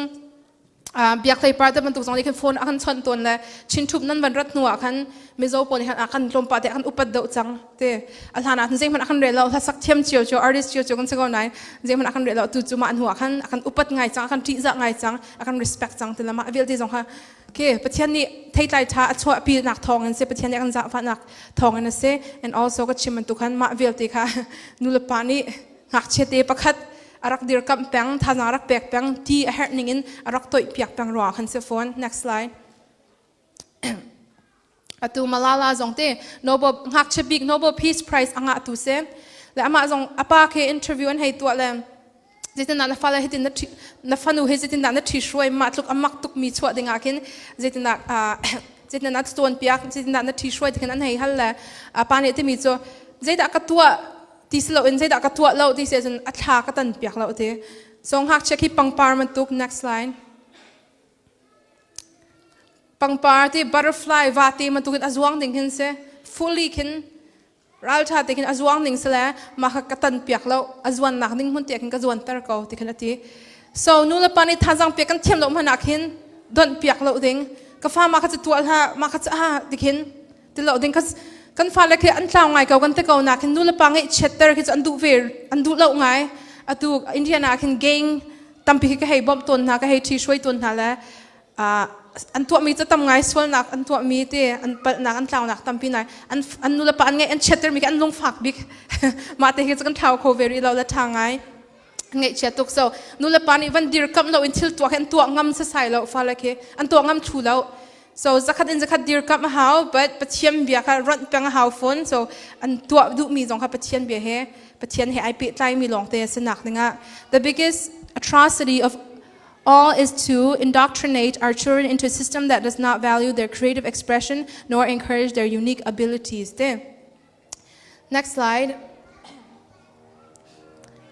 biak hlei par te bantuk zong nih khan phone a kan chawnh tawn le chin thup nan van rat hnu ah khan Mizo pawl nih khan a kan tlawmpa te kan upat deuh cang te a hlan ah zeihmanh a kan rel lo hlasak thiam cio cio artist cio cio kan si ko nain zeihmanh a kan rel lo tu cu mah hnu ah khan a kan upat ngai cang a kan ṭihzah ngai cang a kan respect cang ti lama vialte zong kha ke Pathian nih theitlai ṭha a chuahpi nak thawng in si Pathian nih a kan zahfahnak thawng in a si and also ka chim bantuk khan mah vialte kha nu le pa nih ngakchia te pakhat a rak dirkamh peng thazaang a rak pek peng ti a herh ning in a rak toih piak peng ruang khan si fawn next slide Atu Malala zong te Nobel ngakchia bik Nobel Peace Prize a ngah tu si. Le amah zong a pa khi interview an hei tuah le zeitindah na fale hitin na na fanu hi zeitindah na ṭhi hruai mah tluk a mak tuk mi chuah ding ah khin zeitindah zeitindah na cawn piak zeitindah na ṭhi hruai ti khin an hei hal le a pa nih timi cu zeidah ka tuah ti si loin zeidah ka tuah lo ti si ahcun a thla ka tan piak lo ti so ngakchia khi pangpar bantuk next line Pangpar ti butterfly vate bantukin a zuang ding hin si. Fully khin Ralṭha te khin a zuang ning sile mah kha ka tan piak lo, a zuannak ding hmun te khin ka zuanter ko ti khin a ti. So nu le pa nih thazaang pek kan thiam lo hmanh ah khin donh piak lo ding. Ka fa mah kha cu tuah hlah, mah kha cu ah ti khin ti lo ding. Kan fale khi an tlau ngai ko kan ti ko na khin nu le pa ngaihchiatter khi cu an duh ve, an duh lo ngai. Atu Indiana ah khin gang tampi khi ka hei bawmh tawn hna, ka hei ṭhi hruai tawn hna le an tuahmi cu tam ngai, sualnak an tuahmi te, an palhnak, an tlaunak tampi nai, an nu le pa an ngaih an chiattermi khi an lungfak bik. Mah te hi cu kan thlau kho ve rih lo le ṭha ngai, ngaihchia tuk. So nu le pa nih van dirkamh lo in thil tuah khi an tuah ngam sasai lo, fale khi an tuah ngam thlu lo. So zakhat in zakhat dirkamh a hau, but Pathian bia kha ronh peng a hau fawn. So an tuah duhmi zong kha Pathian bia he, Pathian he ai pehtlaimi lawngte a si nak dingah. The biggest atrocity of all is to indoctrinate our children into a system that does not value their creative expression nor encourage their unique abilities. Next slide.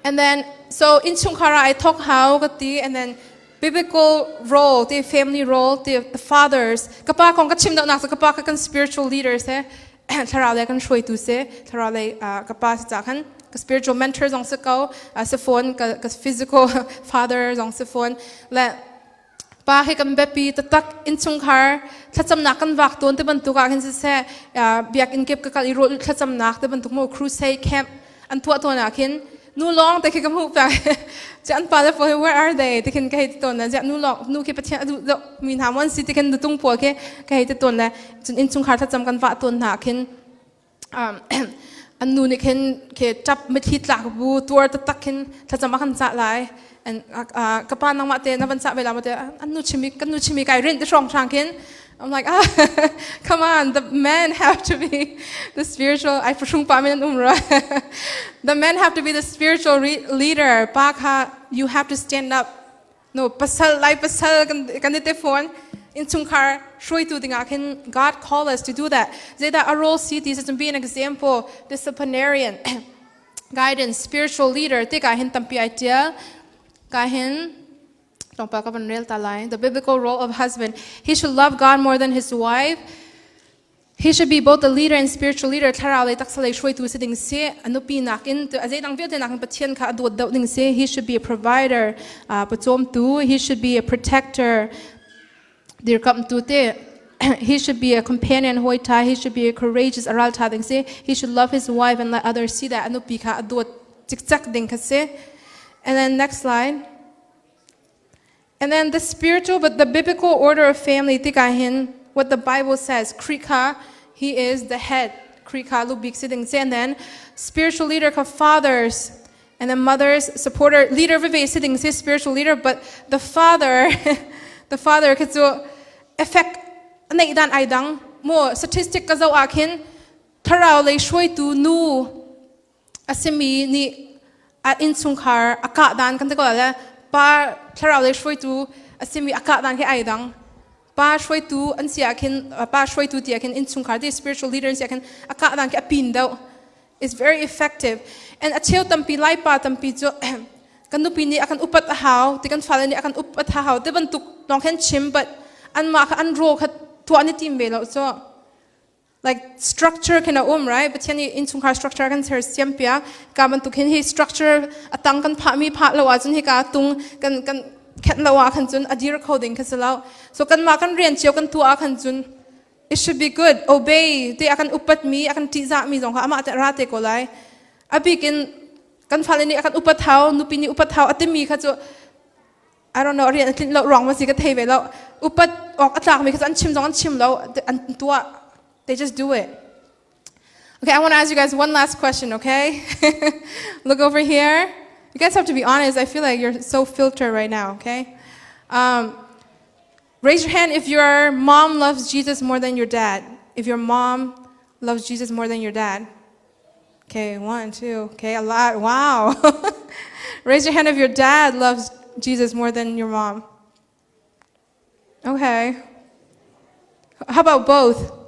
And then, so in chungkhar I talk how ka and then biblical role, the family role, the fathers. Kapa kong ka chim nak kapa ka kan spiritual leaders he thlarau lei kan hruaitu si, thlarau lei ka pa si ca khan ka spiritual mentor zong si ko, si fawn, ka physical father zong si fawn. Le pa he kan biapi taktak. Innchungkhar thlacamnak kan vak tawn te bantuk ah khin siseh, biakinn kip ka kal i rawl thlacamnak te bantuk mo, crusade camp an tuah tawn ah khin nu lawng te khi ka hmuh peng. Cu an pa le pawl, where are they ti khin ka hei ti tawn le, ziah nu lawng, nu khi Pathian a duh deuh mi hna mon si ti khin nutung pawl khi ka hei ti tawn le. Cun innchungkhar thlacam kan vah tawn hna khin an nu nih khin khi ṭap mitthli tlak bu tuar taktak khin thlacam a kan cah lai. Ka pa, nangmah te na van cah ve la ma te an nu chimi, kan nu chimi kai rinh ti hrawng hrang khin. I'm like, "Ah, come on, the men have to be the spiritual," ai phuhrung pa men an um ra. The men have to be the spiritual leader. Pa kha you have to stand up. No, pasal lai pasal kan kan te phone innchungkhar hruaitu dingah khin God call us to do that. Zeidah a role si ti to be an example, disciplinarian, guidance, spiritual leader te ka hin tampi ai tial ka hin. Tlawmpal ka van rel ta lai. The biblical role of husband. He should love God more than his wife. He should be both the leader and spiritual leader. Thlarau lei, taksa lei hruaitu si ding si. A nupi nakin, a zeidang vialte nakin Pathian kha a dawt deuh ding si. He should be a provider, pawcawmtu. He should be a protector, dirkamhtu te. He should be a companion, hawiṭha. He should be a courageous, a ralṭha ding si. He should love his wife and let others see that. A nupi kha a dawt cikcek ding kha si. And then next slide. And then the spiritual, but the biblical order of family tikah hin, what the Bible says, Khrih kha, he is the head. Khrih kha lu bik si ding si. And then spiritual leader kha fathers and then mothers, supporter, leader veve si ding si, spiritual leader, but the father kha cu effect neih dan ai dang. Mo statistic ka zoh ah khin thlarau lei hruaitu nu a simi nih a innchungkhar a kah dan kan ti ko le pa thlarau lei hruaitu a simi a kah dan khi ai dang. Pa hruaitu an si ah khin, pa hruaitu ti ah khin, innchungkhar ti spiritual leader an si ah khin a kah dan khi a pin deuh, is very effective. And a cheu tampi, Lai pa tampi cu kan nupi nih a kan upat a hau ti, kan fale nih a kan upat a hau ti bantuk lawng khin chim, but anmah kha an ro kha tuah ni tim ve lo. So like structure khin a um, right? Pathian nih innchungkhar structure kan ser siam piak ka bantuk hin, hi structure atang kan phah mi phah lo ahcun, hi ka tung kan khenh lo ah khan cun a dir kho ding kha si lo. So kan mah kan rian cio kan tuah ah khan cun it should be good. Obey te, a kan upat mi, a kan ṭihzah mi zong kha amah te ra te ko lai. A bik in kan fale nih a kan upat hau, nupi nih upat hau a timi kha cu, I don't know, rian a tlinh lo ruang ma si ka thei ve lo. Upat awk a tlak mi kha an chim zong an chim lo, an tuah. They just do it. Okay, I want to ask you guys one last question, okay? Look over here. You guys have to be honest. I feel like you're so filtered right now, okay? Raise your hand if your mom loves Jesus more than your dad. If your mom loves Jesus more than your dad. Okay, one, two, okay, a lot. Wow. Raise your hand if your dad loves Jesus more than your mom. Okay. How about both?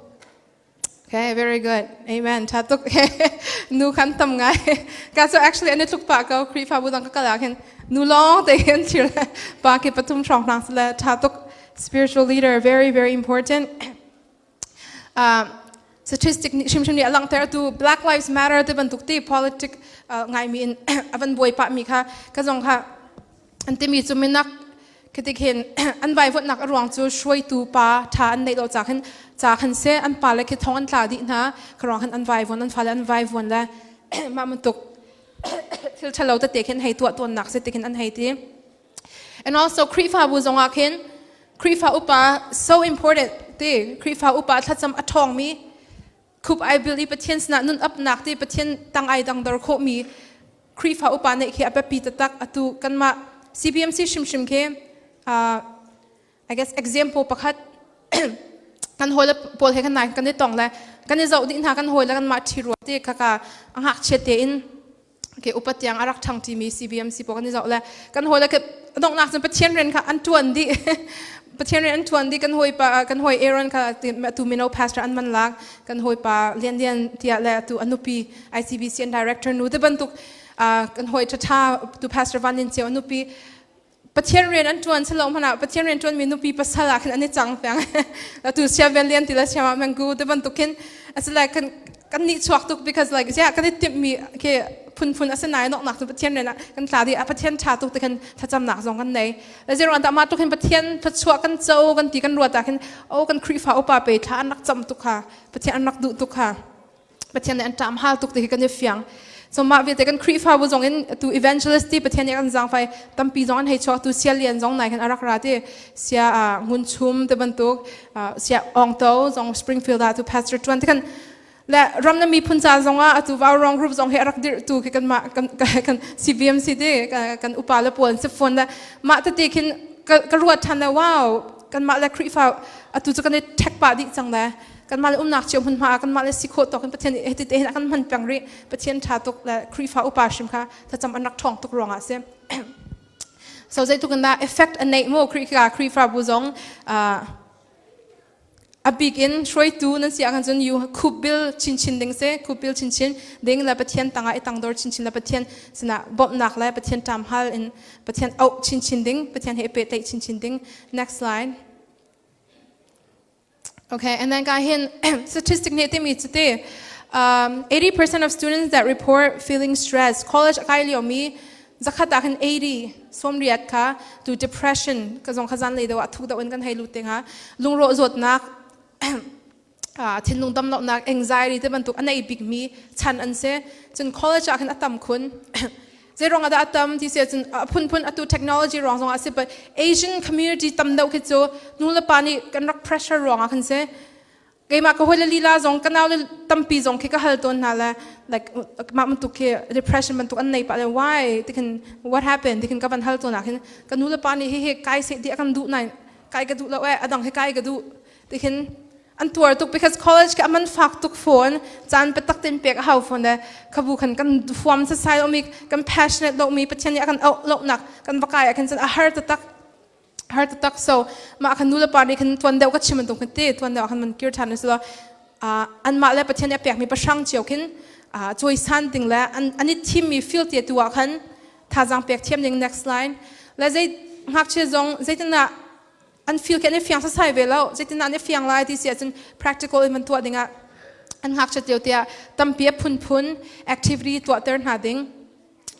Okay, very good. Amen. Ṭha tuk. Nu khan tam ngai. Ka so actually an i tluk pah ko. Khrihfabu dang ka kal ah khin nu lawng te hin thir le pa khi pathum hrawng hlang le ṭha tuk. Spiritual leader, very, very important. Statistic nih hrimhrim nih a langhter tu Black Lives Matter te bantuk ti politic ngaimi in avan buai pah mi kha ka zong kha an timi cu minak khitik hin an vaivuanhnak a ruang cu hruaitu pa ṭha an neih lo ca khin ca khan se an pa le khi thong an tla dih hna kha ruang khan an vaivuan an fale an vaivuan le mah bantuk thil ṭhalo tete khin hei tuah tawnnak si ti khin an hei ti. And also Khrihfabu zongah khin Khrihfa upa so important ti Khrihfa upa thlacam a ṭhawngmi khup ai bil i Pathian sinah nun upnak ti Pathian tang ai dangdor khawhmi Khrihfa upa neih khi a biapi taktak. Atu kanmah CBMC hrimhrim khi I guess example pakhat kan hawi le pawl he kan nai kan i tong le kan i zoh dih hna kan hawi le kanmah ṭhi rua ti khaka a ngakchia tein ke upat tiang a rak ṭhang ṭimi CBMC pawl kan i zoh le kan hawi le donghnak cun Pathian rian kha an ṭuan dih. Pathian rian an ṭuan dih. Kan hawi pa, kan hawi Aaron kha atu mino pastor an man lak, kan hawi pa Lian Lian tiah le atu a nupi ICBC an director nu te bantuk, kan hawi ṭhaṭha tu Pastor Van Lin Ceu a nupi Pathian rian an ṭuan silo hmanh ah Pathian rian ṭuanmi nupi pasal ah khin an i cang peng. Atu sia vel lian ti le sia ma mengku te bantuk khin asile kan kan nih chuak tuk because like yeah kan i timhmi khi phunphun asinain noknak cu Pathian rian ah kan tla dih. Pathian ṭha tuk te khin thlacamnak zong kan nei le zero an mah tuk hin Pathian thluachuah kan co kan ti kan ruat ah khin oh kan Khrihfa upa pe thla an rak cam tuk kha, Pathian an rak duh tuk kha, Pathian nih an ṭam hal tuk ti hi kan i fiang. So mah vialte kan Khrihfabu zong in tu evangelist ti Pathian nih kan zaangfai tampi zong an hei chuak. Tu sia lian zong nai khan a rak ra ti sia ngun chum te bantuk, sia ong to zong Springfield ah tu pastor tuan te kan le ram na miphun ca zong ah atu vau rong group zong he a rak dirh tu khi kan mah kan kan CBMC ti kan upa le pawl si phone le mah tete khin ka ruat than le wow, kanmah le Khrihfa atu cu kan i ṭhek pah dih cang le kanmah le umnak cio hmunhma ah kanmah le si khawh tawk in Pathian nih hiti te hin a kan hman peng rih. Pathian ṭha tuk le Khrihfa upa hrim kha thlacam an rak ṭhawng tuk ruangah a si. So zeitluk in dah effect a neih mu Khrihfa Khrihfabu zong? A bik in hruaitu nan si ahkhan cun you khupbil chinchin ding si, khupbil chinchin ding le Pathian tangah i tangdor chinchin le Pathian sinah bawmhnak le Pathian ṭamhal in Pathian auh chinchin ding, Pathian he i pehtlaih chinchin ding. Next slide. Okay, and then ka hin statistic nih timi cu ti 80% of students that report feeling stress college a kai lio mi zakhat ah khan 80 80 kha tu depression ka zong kha zan lei deuh ah thuk deuh in kan hei lut te nga lungrawh zawtnak, thinlung damlonak, anxiety te bantuk a nei bik mi chan an si. Cun college ah khan a tam khun. Zei ruang ah dah a tam ti si ahcun a phunphun atu technology ruang zong ah si, but Asian community tam deuh khi cu nu le pa nih kan rak pressure ruang ah khan si. Keimah ka hawi le lila zong, ka nau le tampi zong khi ka hal tawn hna le like mah bantuk khi depression bantuk an nei pah le why ti khin, what happened ti khin ka van hal tawn ah khin ka nu le pa nih hihi kai seh ti a kan duh nain kai ka duh lo eh, adang hi kai ka duh ti khin an tuar tuk because college ka man fak tuk fawn, caan patak ten pek a hau fawn le khabu khan kan huam sasai lo mi, kan passionate lo mi, Pathian nih a kan auh lo nak kan va kai ah khan cun a har taktak, har taktak. So mah khan nu le pa nih khan tuan deuh ka chim bantuk khan te tuan deuh khan man kir than so an mah le Pathian nih a pek mi pahrang cio khin cawisan ding le an i thim mi field te tu ah khan thazaang pek thiam ding. Next line. Le zei ngakchia zong zeitinah an feel khi an i fiang sasai ve lo. Zeitinah an i fiang lai ti si ahcun practical in van tuah dingah an ngakchiat lio tiah tampi a phunphun activity tuahter hna ding.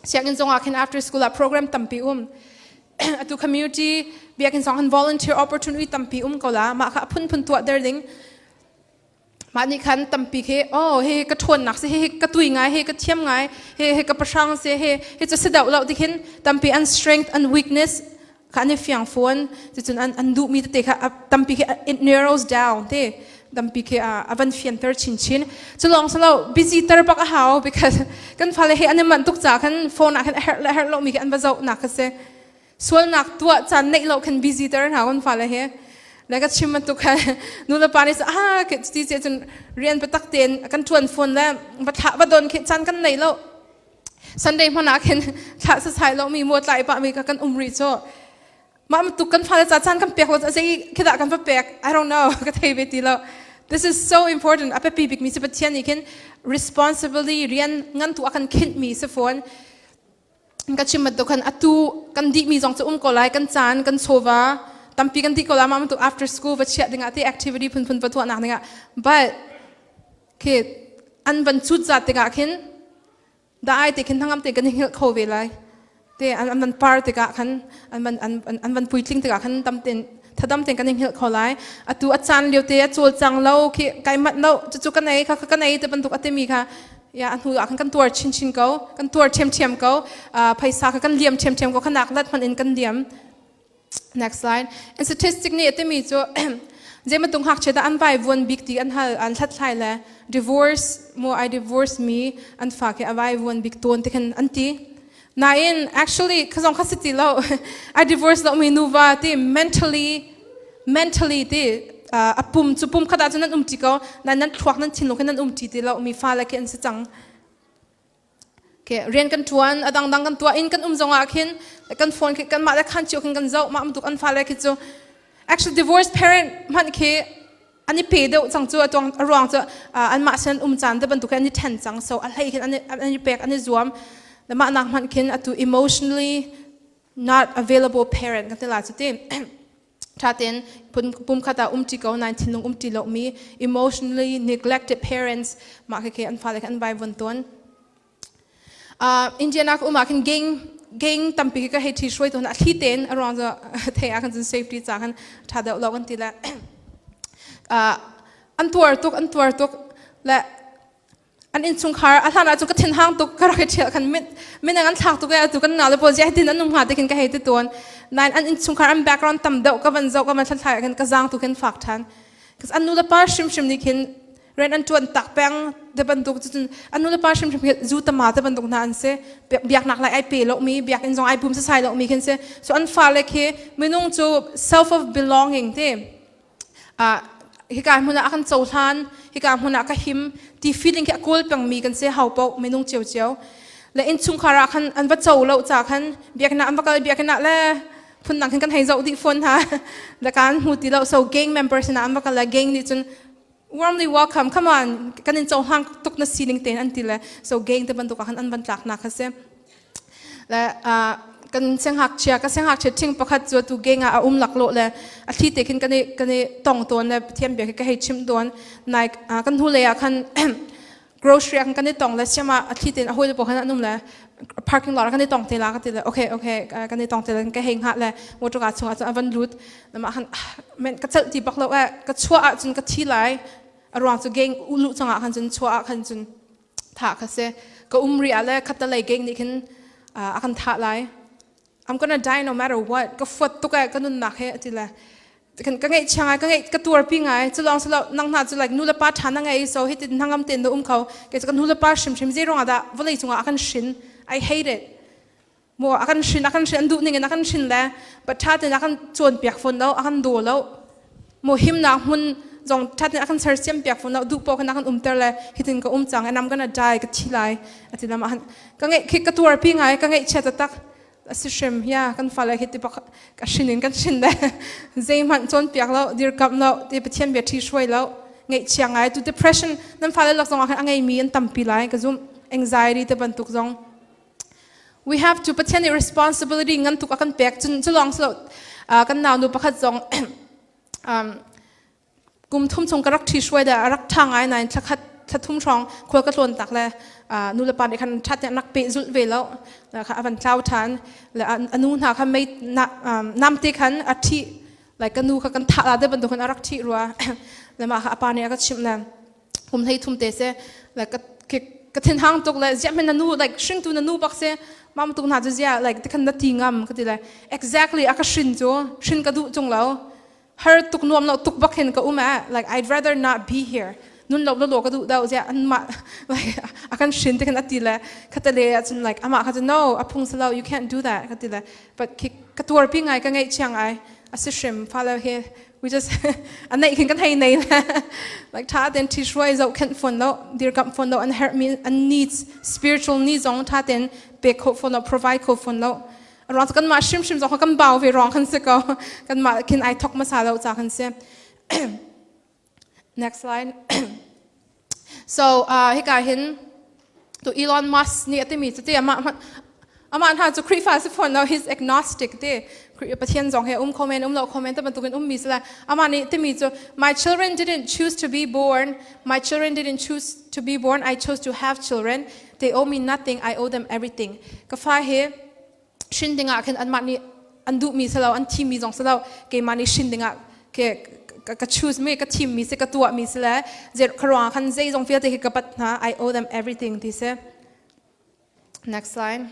Sianginn zongah khin after school ah program tampi um. Atu community biakinn zong han volunteer opportunity tampi um ko la, mah kha a phunphun tuahter ding. Mah nih khan tampi khi oh, hi ka ṭhawnnak si, hi ka tui ngai, hi ka thiam ngai, hi hi ka pahrang si, hi hi cu si deuh lo ti khin tampi an strength and weakness kha an i fiang fawn. Cucun an duhmi tete kha tampi khi it narrows down te tampi khi a van fianter chinchin. Cu lawng si lo, busy ter bak a hau because kan fale hi an i manh tuk ca khan phone ah khan a herh le herh lomi khi an va zoh nak kha si. Sualnak tuah caan neih lo khan busy ter hna kan fale he le ka chim bantuk khan nu le pa nih ah ti ce cun rian patak tein kan ṭuan phone le va thlah va don khi caan kan nei lo. Sunday hmanh ah khin thlah sasai lo mi mo tlai pa mi ka kan um ri cho mah tuk kan fale ca caan kan pek lo zei khidah kan va pek, I don't know, ka thei ve ti lo. This is so important. A biapi bik mi si Pathian nih khin responsibility rian ngan tu a kan khinh mi si fawn. Ka chim bantuk khan atu kan dih mi zong cu um ko lai, kan caan, kan chawva tampi kan dih ko lai, mah bantuk after school va chiah dingah te activity phunphun va tuahnak dingah, but Khi an van cut zat tikah khin da ai te khin hnangam te kan i hngilh kho ve lai. Te an van par tikah khan an van puitling tikah khan tam ten thadam ten kan i hngilh kho lai. Atu a caan lio te a cawlcang lo khi kai manh lo cucu kan ei kha kan ei te bantuk a timi kha ya a hnu ah khan kan tuar chinchin ko kan tuar ṭhiamṭhiam ko phaisa kha kan liam ṭhiamṭhiam ko khanak let hmanh in kan liam. Next slide. And statistic nih a timi cu zeibantuk ngakchia dah an vaivuan bik ti an hal an hlathlai le divorce mu I divorce mi an fa khi a vaivuan bik tawn ti khan an ti. Nain actually khazong kha si ti lo I divorce lo mi nuva ti mentally ti a pum cu pum khat ah cun nan um ti ko nan nan thluak nan thinlung khi nan um ti ti lo mi fa le khi an si cang. Okay, rian kan ṭuan, a dangdang kan tuah, inn kan um zongah khin kan phone khi kanmah le khan cio khin kan zoh, mah bantuk an fale khi cu actually divorced parent hmanh khi an i pe deuh cang cu a tuang a ruang cu anmah sin um caan te bantuk an i ṭhen cang so a hlei khin an i pek an i zuam le mah nak hmanh khin atu emotionally not available parent kan ti la cu ti Ṭhatein pumkhat ah umṭi ko nain thinlung umṭi lomi emotionally neglected parents mah khekhe an fale kha an vaivun tawn. Indiana ka um ah khin gang gang tampi khi ka hei ṭhi hruai tawn a thli tein a ruang cu thei ah khan cun safety ca khan ṭha deuh lo kan ti le an tuar tuk an tuar tuk le An innchungkhar a hlan ahcun ka thinhang tuk ka rak i ṭhial khan minang an thlak tuk i atu kan nau le pawl ziah hitin an um hnga ti khin ka hei ti tawn. Nain an innchungkhar an background tam deuh ka van zoh ka van hlathlai ah khin ka zaang tu khin fak ṭhan. Cause an nu le pa hrimhrim nih khin rian an ṭuan tak peng te bantuk cucun an nu le pa hrimhrim hi zu tama te bantuk hna an si. Biaknak lai ai pe lomi, biakinn zong ai pum sasai lomi khin si. So an fale khi minung cu self of belonging ti hika hmun ah a kan cohlan hika hmun ah ka him ti feeling khi a kawl pengmi kan si hau paoh minung ciocio le innchungkhar ah khan an va co lo ca khan biakinn ah an va kal biakinn ah le phundang khin kan hei zoh dih fawn hna le kan hmu ti lo so gang members sinah an va kal le gang nih cun warmly welcome come on kan in cohlang tuk na sining tein an ti le so gang te bantuk ah khan an van tlak nak kha si Le kan siangngakchia ka siangngakchia ṭhing pakhat cu atu gang ah a um laklawh le a thli te khin kan i tong tawn le Pathian bia khi ka hei chimh tawn. Nai kan hnulei ah khan grocery ah khan kan i tong le siam ah a thli tein a hawile pawl khan an um le parking lot ah kan i tong te la ka ti le okay okay kan i tong te le ka hei hngah le motor car chungah cun a van lut. Mah khan men ka celh ti bak lo eh ka chuah ahcun ka thi lai. A ruang cu gang luh cangah khan cun chuah ah khan cun thah kha si ka um ri ah le khattalei gang nih khin a kan thah lai. I'm gonna die no matter what. Ka fuat tuk eh ka nunnak he ati le kan ka ngeih chia ngai ka ngeih ka tuarpi ngai cu lawng silo nang hna cu like nu le pa ṭha na ngei so hitin hnangam tein na um kho ke cu kan nu le pa hrimhrim zei ruangah dah vawlei cungah a kan hrin. I hate it. Maw a kan hrin a kan hrin an duh ning in a kan hrin le but ṭha tein a kan cawnpiak fawn lo a kan daw lo maw himnak hmun zong ṭha tein a kan sersiam piak fawn lo duh paoh khan a kan umter le hitin ka um cang and I'm gonna die ka thi lai a ti lam ah ka ngeih khi ka tuarpi ngai ka ngeihchia taktak a si hrim ya kan fale hi ti bak ka hrin in kan hrin le zeihmanh cawnpiak lo dirkamh lo ti Pathian bia ṭhi hruai lo ngeihchia ngai tu depression nan fale lak zong ah khan a ngeimi an tampi lai ka zumh anxiety te bantuk zong. We have to Pathian nih responsibility ngan tuk a kan pek cun cu lawng si lo kan nau nu pakhat zong kum thum chung ka rak ṭhi hruai le a rak ṭha ngai nain thla khat thla thum hrawng khual ka tlawn tak le nu le pa nih khan ṭhat nih an rak peh zulh ve lo kha a van tlau ṭhan le a nu hna kha mei namte khan a ṭhih like ka nu kha kan thah la te bantuk khan a rak ṭhih rua le mah kha a pa nih a ka chimh le kum hlei thum te se like ka ka thinhang tuk le ziah men na nu like hringtu na nu bak se mam tuk hna cu zia like tikhan na ti ngam ka ti le exactly a ka hrin cu hrin ka duh tung lo har tuk nuam lo tuk bak hin ka um eh like I'd rather not be here nun lo lo ka duh dau zia an ma like a kan hrin tikhan ati le khatale cun like ama kha cu no a phung salo you can't do that ka ti le but ka tuar pi ngai ka ngeih chiang ai a si hrim fale he we just a neih khin kan hei nei le like tha ten thi hruai zoh khenh fawn lo dirkamh fawn lo an herh mi an needs spiritual needs zong tha ten pe kho fawn lo provide kho fawn lo ruang kan mah hrimhrim zong kan bau ve ruang kan si ko kan mah khin ai thok masa lo cha kan si. Next slide. So hika hin to Elon Musk nih a timi cu ti amah. Amah hna cu Khrihfa si fawn lo, he's agnostic te. Pathian zong he um kho men, um lo kho men te bantukin ummi si lai. Amah nih timi cu, my children didn't choose to be born, my children didn't choose to be born, I chose to have children. They owe me nothing, I owe them everything. Ka fa he hrin dingah khin anmah nih an duhmi si lo, an thimmi zong si lo, keimah nih hrin dingah ke ka choose mi, ka thimmi si, ka tuahmi si le kharuang khan zeizong vialte hi ka pat hna, I owe them everything ti si. Next slide.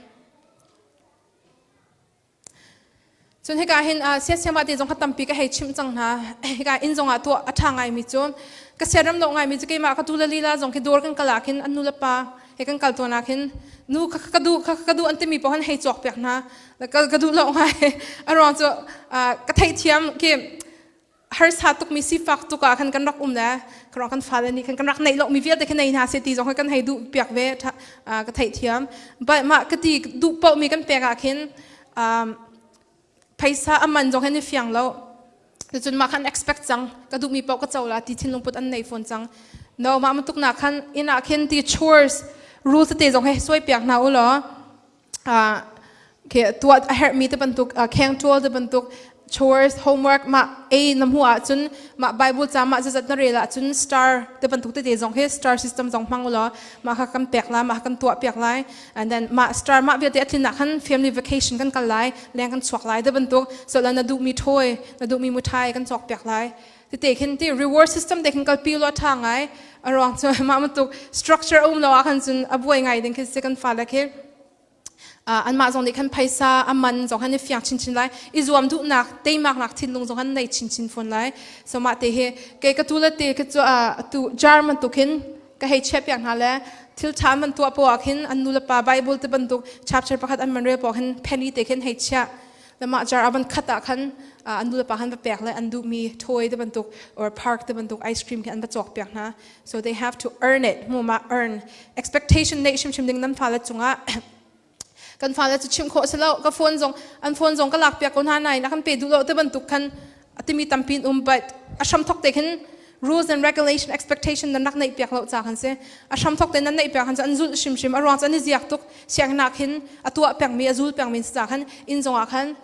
Cun hika hin siasiam ah te zong kha tampi ka hei chimh cang hna. Hika inn zong ah tuah a ṭha ngaimi cu ka siaram lo ngaimi cu keimah ka tu le lila zong khi dawr kan kal ah khin an nu le pa he kan kal tawn ah khin nu kha ka duh kha ka duh an timi paoh han hei cawk piak hna. Ka duh lo ngai. A ruang cu ka theihthiam khi harsa tukmi sifak tuk ah khan kan rak um le kan kan fale nih khan kan rak neih lomi vialte khan nei hna seh ti zong khan kan hei duh piak ve ka theihthiam. But mah ka ti duh paohmi kan pek ah khin phaisa a man zong hin i fiang lo. Cun mah khan expect cang ka duhmi paoh ka co la ti thinlung put an nei fawn cang. No mah bantuk nak khan inn ah khin ti chores rules tete zong he suai piak hna u law tuah a herhmi te bantuk kheng ṭual te bantuk chores homework mah ei na hmuh ahcun mah Bible ca mah zazat na rel ahcun star te bantuk tete zong hi star system zong hmang ulaw mah kha kan pek lai mah kha kan tuah piak lai and then mah star mah vialte a tlin ah khan family vacation kan kal lai leng kan chuak lai te bantuk so la na duhmi toy na duhmi muthai kan cawk piak lai tete khin ti reward system te khin kalpi lo tha ngai a ruang cu mah bantuk structure um lo ah khan cun a buai ngai ding khi si kan fale khi anmah zong nih khan phaisa a man zong han i fiang chinchin lai i zuam duhnak teimaknak thinlung zong han nei chinchin fawn lai so mah te hi kei ka tu le te khi cu tu German tu khin ka hei chiah piak hna le thil ṭha man tuah poah khin an nu le pa Bible te bantuk chapter pakhat an man rel poah khin penny te khin hei chiah le mah jar a van khat ah khan an nu le pa khan va pek le an duhmi toy te bantuk or park te bantuk ice cream khi an va cawk piak hna. So they have to earn it. Mu ma earn. Expectation neih hrimhrim ding nan fale cungah kan fale cu chimh khawh si lo. Ka phone zong an phone zong ka lak piak ko hna nain a kan pe duh lo te bantuk khan timi tampi in um but a hram thok te khin rules and regulation expectation nan rak neih piak lo ca khan si. A hram thok te nan neih piak khan cu an zulh hrimhrim. A ruang cu an i ziak tuk. Sianginn khin a tuah pengmi a zul pengmi si ca khan inn zong ah khan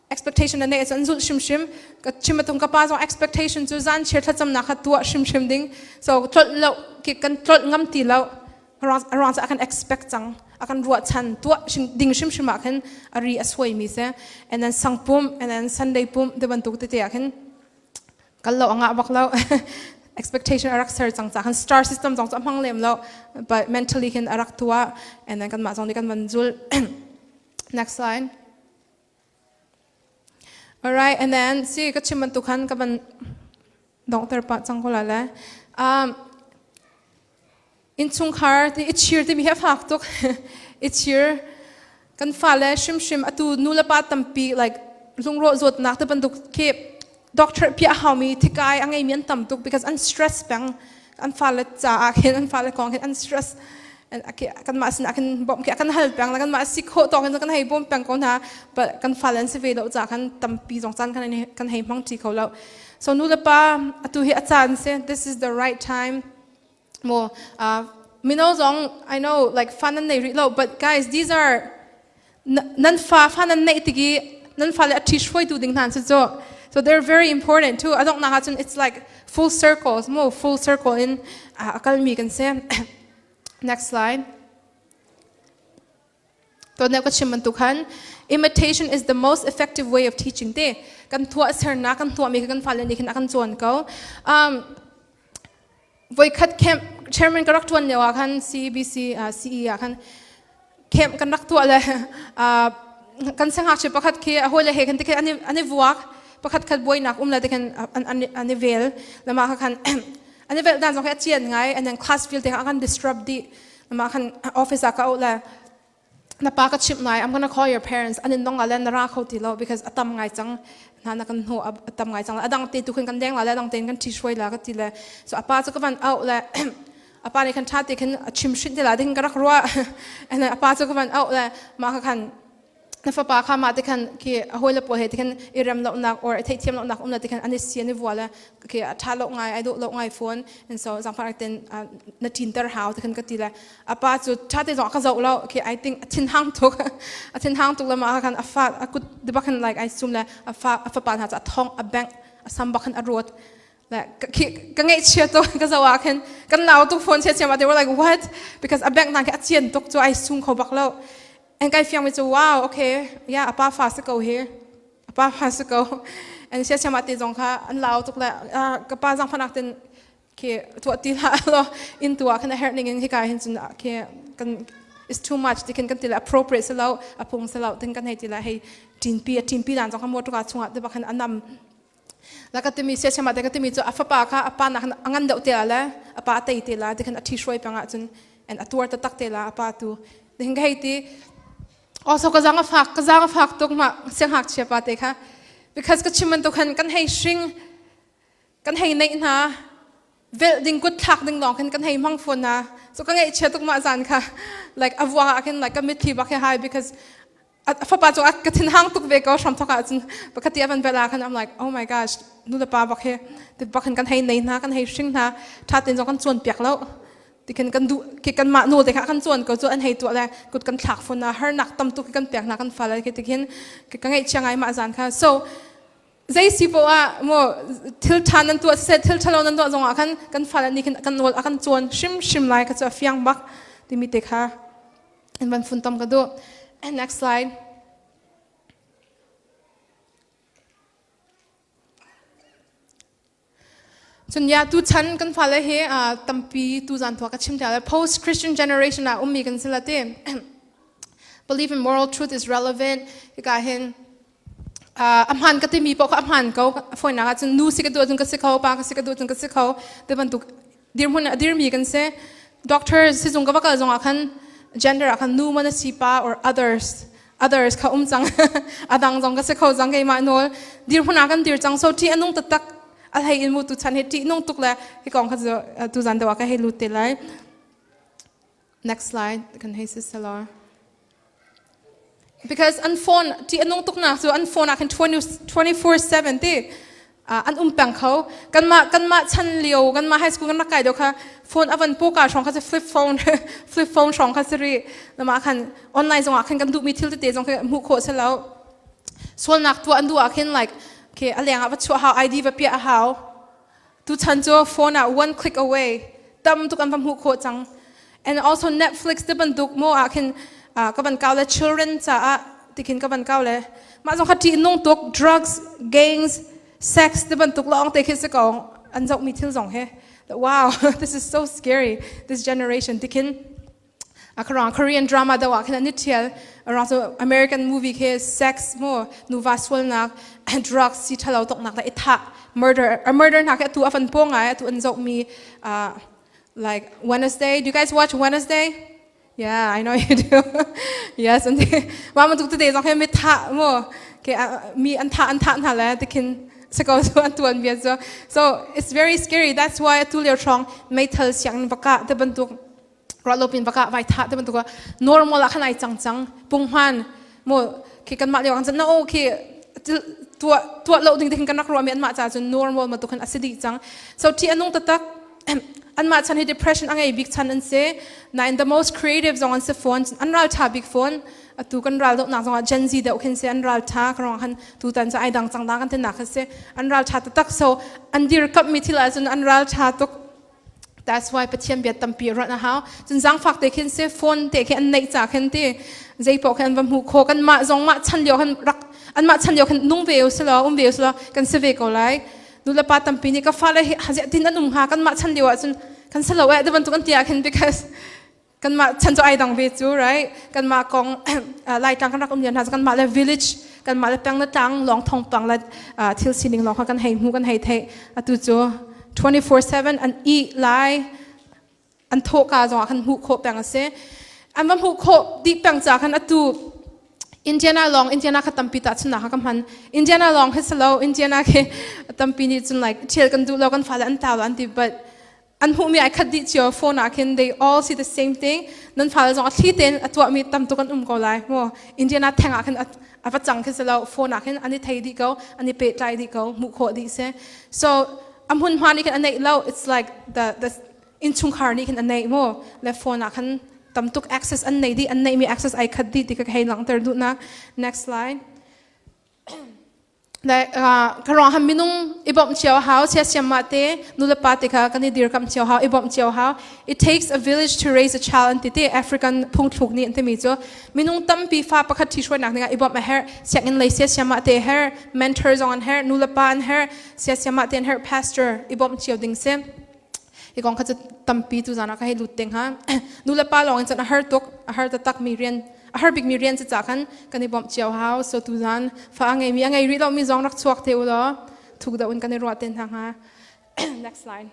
expectation na neih cu an zulh hrimhrim. Ka chim atung ka pa zong expectation cu zan chiar thlacamnak kha tuah hrimhrim ding. So tlolh lo kan tlolh ngam ti lo. A ruang cu a kan expect cang. A kan ruahchan tuah ding hrimhrim ah khan a ri a suaimi si. And then sang pum and then Sunday pum te bantuk tete ah khin kal lo angah bak lo. Expectation a rak ser cang ca khan star system zong cu a hmang lem lo but mentally khin a rak tuah and then kanmah zong nih kan van zul. Next slide. Alright, and then si ka chim bantuk khan ka van donghter pah cang ko la le. Innchungkhar ti i chir timi hi a fak tuk. I chir kan fale hrimhrim atu nu le pa tampi like lungrawh zawtnak te bantuk khi doctor piah haumi thikai a ngeimi an tam tuk because an stress peng. An fale caah khin an fale kong khin an stress kanmah sinah khin bawmh khi kan hal peng kanmah si khawh tawk in kan hei bawm peng ko hna but kan fale an si ve lo caah khan tampi zong caan kan kan hei hmang ṭi kho lo. So nu le pa atu hi a caan si. This is the right time. Mo mino zong I know like fa nan nei rih lo but guys these are nan fa fa nan neih tiki nan fale a ṭhi hruaitu ding hna si cu. So they're very important too. A donghnak ahcun it's like full circles mo full circle in a kalmi kan si. Next slide. Tuan ka chim bantuk khan imitation is the most effective way of teaching te kan thuah sernak kan tuahmi kan fale nih khin a kan cawn ko. Voikhat camp chairman ka rak ṭuan lio ah khan CBC CE ah khan camp kan rak tuah le kan sangakchia pakhat khi a hawile he khan tikhin an i vuak pakhat khat buainak um le tikhin an i vel lama kha khan an i vel dan zong khi a cian ngai and then class vialte kha kan disrupt dih lama khan office ah ka auh le na pa ka chimh lai I'm gonna call your parents an in dong la le na ra kho ti lo because a tam ngai cang hna na kan hnu a tam ngai cang adang te tu khin kan deng la le adang tein kan ṭhi hruai la ka ti le so a pa cu ka van auh le a pa nih khan ṭha te khin a chim hrin te la ding ka rak ruah and a pa cu ka van auh le mah kha khan. Na fapa kha mah te khan khi a hawile pawl he te khan i rem lonak or i theihthiam lonak um la te khan an i si an i vual khi a tha lo ngai ai dawh lo ngai fawn and so zangfar ten na tin ter hau te khan ka ti le a pa cu tha te zong ka zoh lo khi I think a thin hang tuk a thin hang tuk le ma khan a fa a kut de bak khan like ai sum le a fa a fapa hna cu a thong a bank a sam bak khan a ruat le ka ngaihchia tuk ka zoh ah khin kan lau tuk phone chia chiam ah they were like what because a bank hna khi a cian tuk cu ai sum kho bak lo And kai fiang mi cu wow okay yeah a pa fa si ko hi a pa fa si ko and sia siam te zong kha an lau tuk le ka pa zang phanak ten khi tuah ti hlah lo in tu ah khan a herh ning in hika hin cun khi kan it's too much ti khin kan ti le appropriate si lo a phung si lo tin kan hei ti le hei ṭinpi a ṭinpi dan zong kha motor ka chungah te bak khan anam la ka timi sia siam te ka timi cu a fapa kha a pa nak a ngan deuh te la le a pa a tei te la ti khan a ṭhi hruai pang ah cun and a tuar taktak te la a pa tu hin ka hei ti also ka zang a fak ka zang a fak tuk ma sianghngakchia pa te kha because ka chim bantuk khan kan hei hring kan hei neih hna velh ding kut thlak ding lawng khan kan hei hmang fawn hna so ka ngaihchia tuk mah zan kha like a vuang ah khin like ka mitthli bak he hai because a fapa cu ka thin hang tuk ve ko hram thok ah cun pakhat ti avan vel ah khan I'm like oh my gosh nu le pa bak he ti bak khan kan hei nei hna kan hei hring hna tha ten zong kan chuan piak lo ti khin kan duh khi kan mah nu te kha kan chuan ko cu an hei tuah le kut kan thlak fun na harnak tam tuk kan pek hna kan fa le khi ti khin ka ngaihchia ngai mah zan kha so zei si poah ah mo thil ṭha nan tuah siseh thil ṭhalo nan tuah zongah khan kan fale nih khin kan nawl a kan cawn hrimhrim lai kha cu a fiang bak timi te kha in van funtom ka duh. And next slide. Cun ya tu chan kan fale hi tampi tu zan thua ka chim tia post Christian generation ah ummi kan si la ti. Believe in moral truth is relevant. Hika hin a hmaan ka timi paoh kha a hmaan ko. Fawinak ah cun nu si ka duh ahcun ka si kho, pa ka si ka duh ahcun ka si kho. Ti bantuk dirhmun a dirmi kan si. Doctor sizung ka va kal zongah khan gender ah khan nu man a si pa or others others kha um cang adang zong ka si kho cang keimah nawl dirhmun ah kan dir cang so ṭih a nung taktak a hlei in mu tu chan hi ṭih nung tuk le hi kong kha cu tu zan deuh ah ka hei lut te lai next slide kan hei si selaw Because an phone ṭih a nung tuknak cu an phone ah khan 24/7 ti an um peng kho. Kanmah kanmah chan lio kanmah high school kan rak kai deuh kha phone a van poka hrawng kha si flip phone flip phone hrawng kha si rih. Namah khan online zongah khan kan duhmi thil tete zong khi hmuh khawh si lo. Sualnak tuah an duh ah khin like okay, a leng ah va chuah hau ID va piah a hau. Tuchan cu phone ah one click away tam tuk an va hmuh khawh cang. And also Netflix te bantuk mo ah khin ka van kau le children caah tikhin ka van kau le mah zong kha ṭih nung tuk drugs, gangs, sex te bantuk lawng te khi si ko an zohmi thil zong he wow this is so scary this generation tikhin a karang Korean drama do ah khin an i thial arang so American movie khi sex mu nuva sualnak drugs si thalo toknak la itha murder a murder hna khi atu afan po ngai atu an zoh mi like Wednesday do you guys watch Wednesday yeah I know you do yes and wa man tuk te zong he mi tha mu ke mi an tha an tha hna le tikhin sako so an tuan bia so so it's very scary that's why atu lio trong meithal siang baka te bantuk ruahlopin baka vai tha te bantuk normal ah khan ai cang cang punghman mo khi kan mah lio kan na o khi tua tua lo ding ding kan rak ruah mi an mah cha cun normal ma tu khan asidi cang so thi anung tatak an mah chan hi depression angei bik chan an se na in the most creative zong an se phone an ral tha bik phone atu kan ral dok nak zong ah Gen Z deuh khin se an ral tha karong khan tu tan cha ai dang chang da kan tin nak se an ral tha tatak so an dir kap mi thil ah cun an ral tha tuk That's why Pathian bia tampi rat a hau. Cun zaangfak te khin si phone te khi an neih ca khin ti zei paoh khin an va hmuh khawh. Kan mah zong mah chan lio khan rak an mah chan lio khan nung ve u selaw um ve u selaw kan si ve ko lai. Nu le pa tampi nih ka fale hi haziah tin an um hnga kan mah chan lio ahcun kan si lo eh ti bantuk an ti ah khin because kanmah chan cu ai dang ve cu right kanmah kong laitlang kan rak um lio hna cu kanmah le village kanmah le peng le tlang lawng thongpang le thil sining lawng kha kan hei hmu kan hei theih atu cu 24/7 an i lai an thawhka zongah khan hmuh khawh peng a si an va hmuh khawh dih peng ca khan atu Indiana lawng Indiana kha tampi ta chunnak kha ka hman Indiana lawng hi salo Indiana khi tampi nih cun like thial kan duh lo kan fale an tau lo an ti but. An hmuhmi ai khat dih cio. Phone ah khin they all see the same thing. Nan fale zong a thli tein a tuahmi tam tuk an um ko lai mu. Indiana theng ah khin a va cang khi si lo. Phone ah khin an i thei dih ko, an i pehtlai dih ko, hmuh khawh dih si. So a hmunhma nih khin a neih lo. It's like the innchungkhar nih khin a neih mu. Le phone ah khan tam tuk access an nei dih, an neihmi access ai khat dih ti ka hei langhter duhnak. Next slide. Ka ruang han minung i bawmh cio hau. Siasiam mah te nulepa te kha kan i dirkamh cio hau, i bawmh cio hau. "It takes a village to raise a child" an ti ti. African phungthluk nih an timi cu minung tampi fa pakhat ṭhihruainak dingah i bawmh a herh. Sianginn lei siasiam mah te herh, mentor zong an herh, nulepa an herh, siasiam mah te an herh, pastor, i bawmh cio ding si. Hi kong kha cu tampi tu zan ah ka hei lut ding ha. Nulepa lawng in cun a har tuk, a har taktak mi rian, a har bikmi rian ca khan kan i bawmh cio hau. So tu zan fa a ngeimi, a ngei rih lomi zong rak chuak te u law thuk deuh in kan i ruah te hna hnga. Next slide.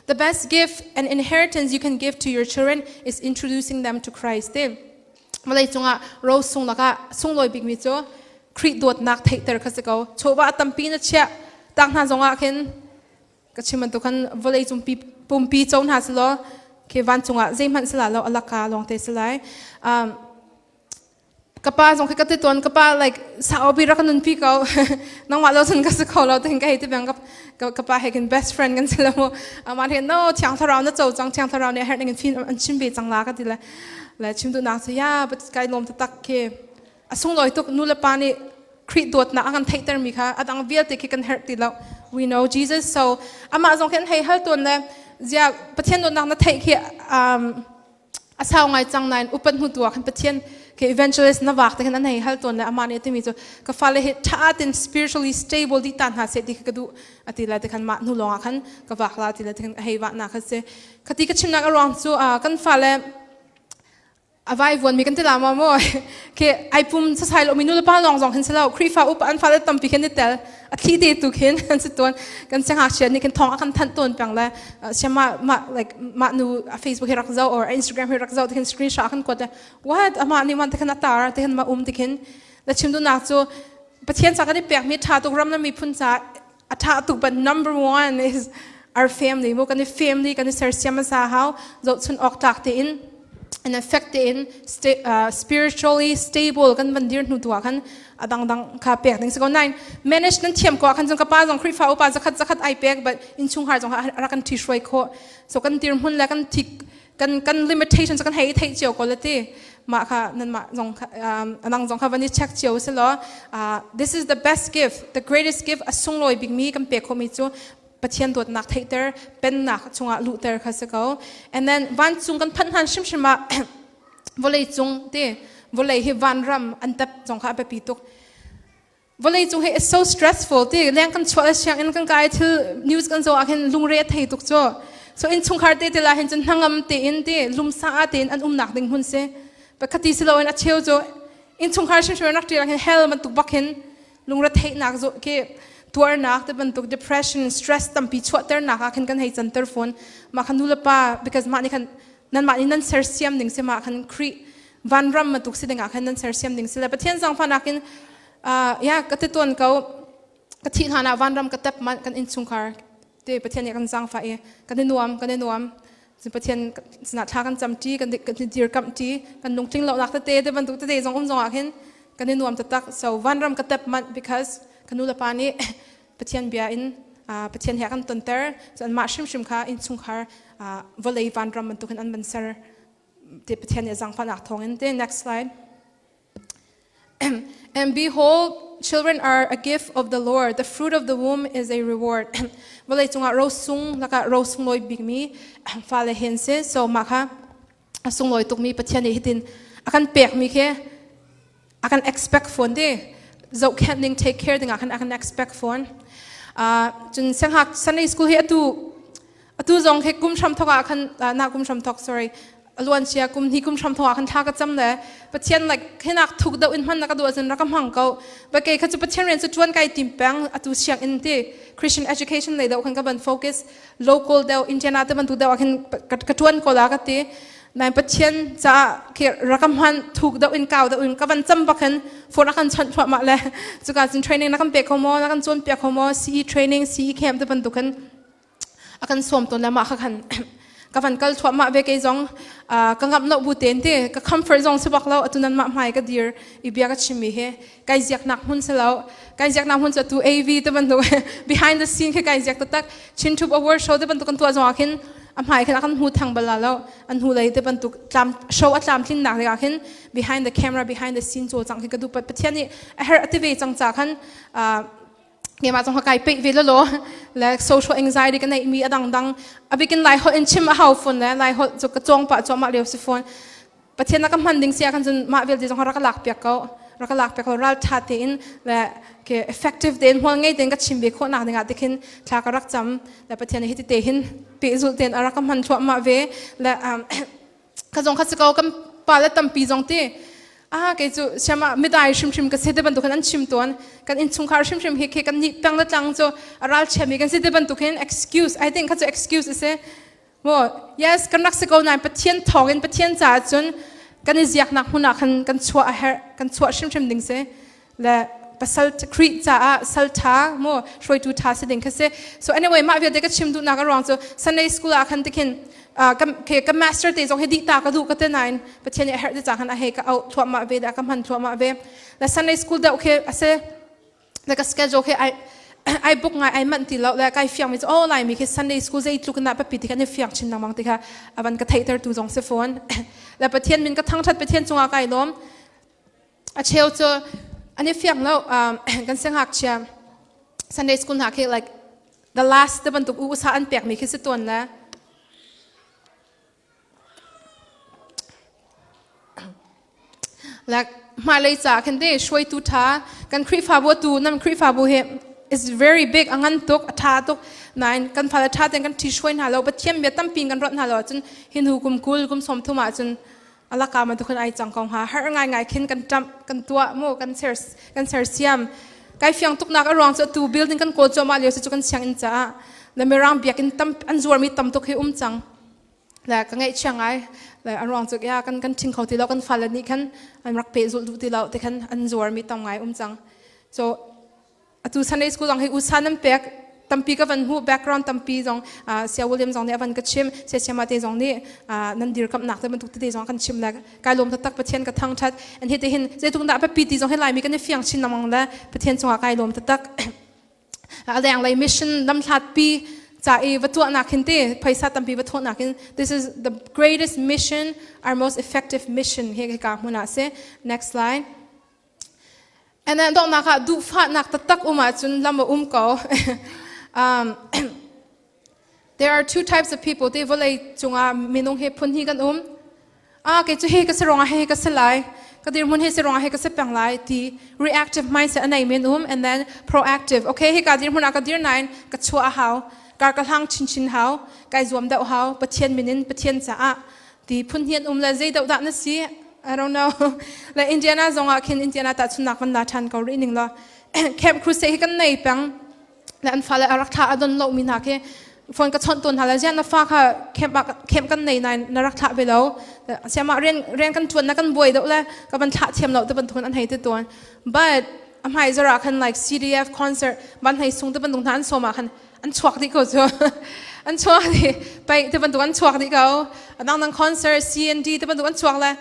The best gift and inheritance you can give to your children is introducing them to Christ. Vawlei cungah ro sung lakah sunglawi bikmi cu Khrih dawtnak theihter kha si ko. Chawva a tampi na chiah tak hna zongah khin, ka chim bantuk khan, vawlei cung pumpi co hna selaw khi vancung ah zeihmanh sila lo, alaka lawng te si lai. Ka pa zong khi ka ti tawn, ka pa, like sau bi rak nun pi ko, nangmah lo cun ka si kho lo tin ka hei ti bang. Ka pa he kin best friend kan si lo mu. Amah he, "No, Thiang Thlarau na co cang, Thiang Thlarau nih a herh ning in fin an chim ve cang la," ka ti le. Le chim duhnak cu ya kai lawm taktak khi a sunglawi tuk. Nu le pa nih Khrih dawtnak a kan theihtermi kha a dang vialte khi kan herh ti lo. We know Jesus. So amah zong khin hei hal tawn le, zia Pathian dawtnak na theih khi a sau ngai cang nain upat hnu tu ah khan Pathian ke evangelist na vak te khan an hei hal tawn le, amah nih a timi cu, "Ka fale hi tha tin spiritually stable di ta hna seh ti ka duh," ati lai te khan, mah hnu lawng ah khan ka vak la ti le te khan a hei vah na kha si. Khati ka chimnak a ruang cu kan fale a vai vuan mi kan ti la ma mo ke ai pum sasai lo mi nu le pa lawng zong hin si lo, Khrihfa upa an fale tampi khin ni tel, a thli te tu khin an si tawn. Kan siangngakchia nih khin thong a kan thanh tawn peng le siama ma like ma nu a Facebook hi rak zo or Instagram hi rak zo te khin screenshot kan kuat le, what, ama nih man te khin a tar te khin ma um te khin. Le chim du nak cu Pathian ca kan i pek mi tha tuk, ram le miphun ca a tha tuk, but number one is our family mu. Kan i family kan i sersiam sa hau, zohchun awk tlak tein and effect tein spiritually stable kan van dir hnu tu ah khan adang dang kha pek ding si ko. Nine manage nan thiam ko ah khan, cung ka pa zong Khrihfa upa zakhat zakhat ai pek, but innchungkhar zong rak kan thi hruai kho. So kan dir hmun le kan thik kan limitations kan hei theih cio ko le ti mah kha nan mah zong anang zong kha van i check cio si law. This is the best gift, the greatest gift, a sunglawi bikmi kan pek khomi cu Pathian dawtnak theihter, pennak chungah luhter kha si ko. And then vancung kan phanh hlan hrimhrim ah vawlei cung ti vawlei hi vanram an tep zong kha a biapi tuk. Vawlei cung hi is so stressful ti. Leng kan chuah le sianginn kan kai, thil news kan zoh ah khin lungre a thei tuk cu. So innchungkhar te te la hin cun hnangam tein ti lumsa tein an umnak ding hmun si. Pakhati si loin a cheu cu innchungkhar hrimhrim rak ṭial hin hell bantuk bak hin lungre theihnak zo khi tuarnak te bantuk, depression, stress tampi chuahternak ah khin kan hei canter fawn. Mah khan nu le pa, because mah nih khan nanmah nih nan sersiam ding si. Mah khan Khrih vanram bantuk si ding ah khan nan sersiam ding si le Pathian zaangfahnak in ya ka ti tawn ko, ka thih hlan ah vanram ka tep man kan innchungkhar te Pathian nih kan zaangfah i kan i nuam, kan i nuam. Pathian sinah thla kan cam ṭi, kan dirkamh ṭi, kan lungtling lonak tete te bantuk tete zong um zong ah khin kan i nuam taktak. So vanram ka tep manh because ka nu le pa nih Pathian bia in Pathian he kan tonter. Cun mah hrimhrim kha innchungkhar vawlei vanram bantuk in an van ser te Pathian nih zaangfahnak thawngin te. Next slide. And behold, children are a gift of the Lord. The fruit of the womb is a reward. Vawlei cungah ro sung lakah ro sunglawi bikmi fale hen si. So mah kha a sunglawi tukmi Pathian nih hitin a kan pekmi khi a kan expect fawn ti. Zohkhenh ning, take care ding ah khan a kan expect fawn. Cun sianghak Sunday school hi atu zong khi kum hram thok ah khan na kum hram thok, sorry, aluan cia kum hi kum hram thok ah khan thla ka cam le Pathian like hinak thuk deuh in hman na ka duh ahcun rak ka hmang ko ba. Kei kha cu Pathian rian cu tuan kai tim peng. Atu sianginn ti Christian education lei deuh khan ka van focus, local deuh, Indiana te bantuk deuh ah khin ka tuan ko la ka ti. Nain Pathian caah khi rak ka hman thuk deuh in, kau deuh in ka van cam bak khan phone a kan chawnh thluahmah le cuka cun training na kan pe kho maw, na kan cawn piak kho maw, CE training, CE camp te bantuk khan. A kan sawm tawn le mah kha khan ka van kal thluahmah ve kei zong ka ngamh lo bu ten te ka comfort zong si bak lo atu nan mah hmai ka dir i bia ka chimmi hi kai ziaknak hmun si lo kai ziaknak hmun cu atu AV te bantuk behind the scene khi kai ziak taktak Chin Troop Award show te bantuk kan tuah zong ah khin a hmai khin a kan hmu thang bal lo an hnu lei te bantuk tlam show a tlam tlin nak ah khin behind the camera behind the scene chaw cang khi ka du pat Pathian nih a her ati ve cang cha khan keimah zong kai peih ve lolo le social anxiety ka neih mi adang dang abikin lai holh in chim a hau fon le lai holh cu ka cawng pah cuahmah lio si fawn Pathian na ka hman ding sia khan cun mah vialte zong rak lak piak ko rak lak piak ko ral tha tein le ke effective tein hmual ngei tein ka chim ve khawh nak dingah tikhin thla ka rak cam le Pathian hi te hin pehzulh tein a rak ka hman thluahmah ve le ka zong kha si ko kan pa le tampi zong ti ah kei cu siama midai hrimhrim ka si te bantuk an chim tawn kan innchungkhar hrimhrim hi khi kan nih peng le tlang cu a ral chiami kan si te bantuk hin excuse I think kha cu excuse a si Maw yes kan rak si ko nain Pathian thawngin Pathian caah cun kan i ziaknak hmun ah khan kan chuah a herh kan chuah hrimhrim ding si le pasal Khrih caah sal ṭha mu hruaitu ṭha si ding kha si so anyway mah vialte ka chim duhnak a ruang cu Sunday school ah khan tikhin ka ka master te zong hi dih ta ka duh ka te nain Pathian nih a herh ti ca khan a hei ka auh thluahmah ve da ka hman thluahmah ve le Sunday school deuh khi a si le ka schedule khi ai ai book ngai ai manh ti lo le kai fiang mi cu oh lai mi khi Sunday school zei tluk na papi ti kha ni fiang chin lengmang ti kha avan ka theihter tu zong si fawn le Pathian min ka thangthat Pathian cungah kai lawm a cheu cu an i fiang lo kan siangngakchia Sunday school hna khi like the last te bantuk u usa an pek mi khi si tawn le Like hmailei ca khin te hruaitu ṭha kan Khrihfabu atu nan Khrihfabu hi is very big a ngan tuk a ṭha tuk nain kan fale ṭha tein kan ṭhi hruai hna lo Pathian bia tampi in kan rawt hna lo ahcun hin hu kum 20 kum 30 ahcun alaka ma tukhun ai cang ko hnga har ngai ngai khin kan ṭamh kan tuah mu kan ser kan sersiam kai fiang tuk nak a ruang cu atu building kan kawl cuahmah lio si cu kan sianginn caah le mirang biakinn tam an zuarmi tam tuk hi um cang le ka ngaihchia ngai le an ruang cu ya kan kan ṭhing kho ti lo kan fale nih khan an rak pehzulh duh ti lo ti khan an zuarmi tam ngai um cang so atu Sunday school zong hi usa nan pek tampi ka van hmuh background tampi zong Sia William zong nih a van ka chim Sia Siama te zong nih nan dirkamnak te bantuk tete zong kan chim le kai lawm taktak Pathian ka thangthat an hi te hin zeitluk dah biapi ti zong hi Laimi kan i fiang chin lengmang le Pathian cungah kai lawm taktak a lenglei mission lamhlatpi ca i va tuahnak hin te phaisa tampi va thawhnak hin this is the greatest mission our most effective mission hi ka hmun ah si next slide and then donghnak ah duhfahnak taktak um ahcun lam a um ko There are two types of people te vawlei cungah minung he phun hi kan um. Ah kei cu hi ka si ruangah hi ka si lai. Ka dirhmun hi si ruangah hi ka si peng lai ti reactive mindset a nei men um and then proactive. Okay hi ka dirhmun ah ka dir nain ka chuah a hau. Kar ka hlang chinchin hau. Kai zuam deuh hau. Pathian min in Pathian caah ti phun hi an um le zei deuh dah na si I don't know. Le Indiana zong ah khin Indiana tahchunnak van la ṭhan ko rih ning law Camp Crusade hi kan nei peng. Le an fale a rak thlah a don lomi hna khi phone ka chawnh tawn hna le ziah na fa kha camp ah camp kan nei nain na rak thlah ve lo siamah rian rian kan ṭuan na kan buai deuh le ka van thlah thiam lo te bantuk an hei ti tawn but a hmai zara khan like CDF concert van hei sung te bantuk hna an sawm ah khan an chuak dih ko cu an chuak dih pai te bantuk an chuak dih ko adang dang concert CND te bantuk an chuak le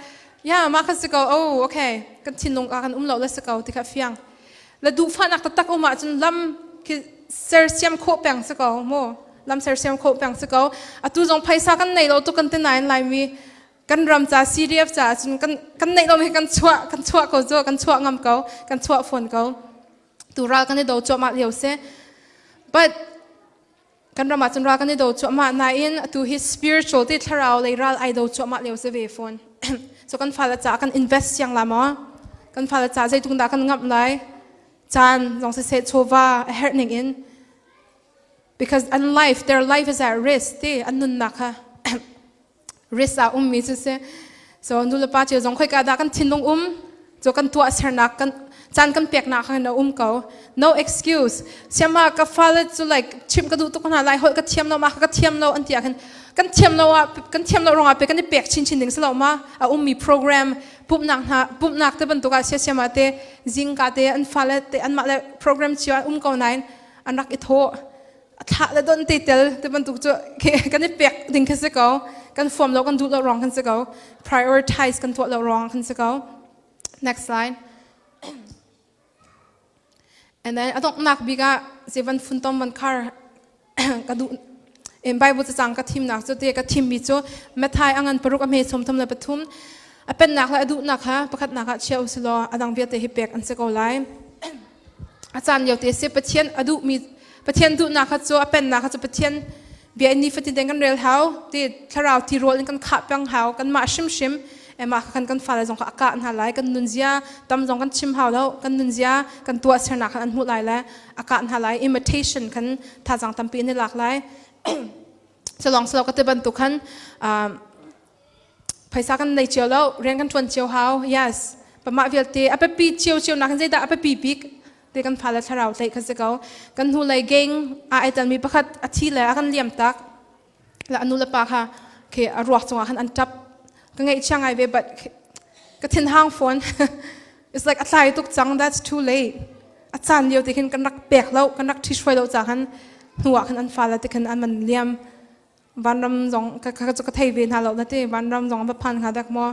ya mah kha si ko oh okay kan thinlung ka kan um lo le si ko ti kha fiang le duhfahnak taktak um ahcun lam khi sersiam khawh peng si ko mu lam sersiam khawh peng si ko atu zong phaisa kan nei lo tuk kan ti nain laimi kan ram ca CDF ca cun kan kan neih lo mi kan chuah kan chuah ko cu kan chuah ngam ko kan chuah fawn ko tu ral kan i do cuahmah lio si but kan ram ah cun ral kan i do cuahmah nain atu hi spiritual ti thlarau lei ral ai do cuahmah lio si ve fawn so kan fale ca kan invest siang la maw kan fale ca zeitung dah kan ngamh lai caan zong siseh chawva a herh ning in because an life their life is at risk ti an nunnak kha risk ah ummi cu si so nu le pa cio zong khoika dah kan thinlung um cu kan tuah sernak kan caan kan peknak khan a um ko no excuse siama ka fale cu like chim ka duh tuk hna lai holh ka thiam lo ma ka thiam lo an ti ah khan kan thiam lo ah kan thiam lo rong ah pe kan i pek chin chin ding si lo ma a ummi program pumhnak hna pumhnak te bantuk ah sia siama te zingka te an fale te anmah le program cio an um ko nain an rak i thawh. Thlah le don te tel te bantuk cu kan i pek ding khi si ko. Kan fuam lo kan duh lo ruang kan si ko. Prioritize kan tuah lo ruang kan si ko. Next slide. And then a donghnak bik ah zevan funtom van khar ka duh in Bible cacang ka thimnak cu te ka thimmi cu Matthai a ngan paruk a hme sawmthum le pathum a pennak le a duhnak kha pakhatnak ah chia usilaw a dang vialte hi pek an si ko lai. A caan lio te si Pathian a duhmi Pathian duhnak kha cu a pennak kha cu Pathian bia in nifatin tein kan rel hau ti thlarau tirawl in kan khah peng hau kanmah hrimhrim mah kha kan fale zong kha a kah hna lai kan nunzia tam zong kan chim hau lo kan nunzia kan tuah sernak khan an hmuh lai le a kah hna lai imitation khan thazang tampi an i lak lai salong salo ka te bantuk khan phaisa kan nei cio lo rian kan ṭuan cio hau yes pamah vialte a biapi cio cio nak in zeidah a biapi bik te kan fale thlarau tlaih kha si ko kan hnulei gang a ai telmi pakhat a thi le a kan liam tak le a nu le pa kha khi a ruak cungah khan an ṭap ka ngaihchia ngai ve but ka thinhang fawn it's like a tlai tuk cang that's too late a caan lio te khin kan rak pek lo kan rak ṭhihruai lo ca khan hnu ah khan an fale te khan an man liam vanram zong ka ka ka thei ve hna lo na te vanram zong va phan hnga dak maw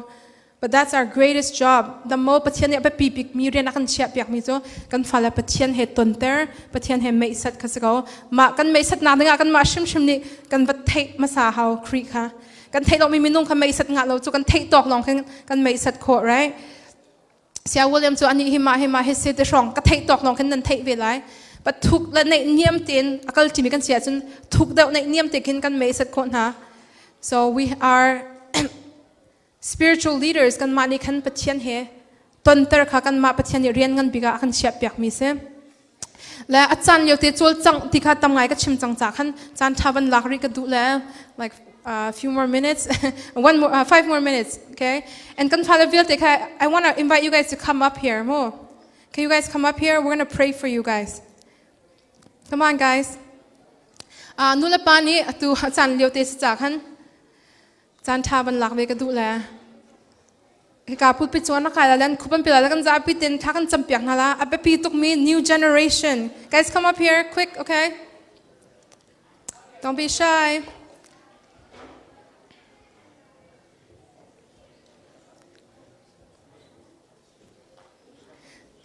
but that's our greatest job the mo pathian nih a biapi bik mi rian a kan chiah piak mi cu kan fale pathian he tonter pathian he meisat kha si ko mah kan meisat nak dingah kan mah hrimhrim nih kan va theih hmasa hau Khrih kha kan theih lo mi minung kha meisat ngah lo cu kan theih tawk lawng khin kan meisat khawh right Sia William cu anih hi mah hi mah hi si te hrawng ka theih tawk lawng khin nan theih ve lai. But thuk le neih niam tein a kal ṭimi kan si ahcun thuk deuh neih niam te khin kan mei set khawh hna. So we are spiritual leaders kanmah nih khan Pathian he tonter kha kanmah Pathian nih rian ngan bik ah a kan chiah piakmi si. Le a caan lio te cawlcangh ti kha tam ngai ka chim cang ca khan caan ṭha van lak rih ka duh le like a uh, few more minutes one more five more minutes okay and kan fale vialte kha I want to invite you guys to come up here mo can you guys come up here we're going to pray for you guys come on guys uh, nu le pa nih atu caan lio te si ca khan caan ṭha van lak ve ka duh le Hika pulpit cung ah na kai lai lan khup an pil lai kan zapi ten thla kan campiak hna la a biapi tukmi new generation guys come up here quick okay don't be shy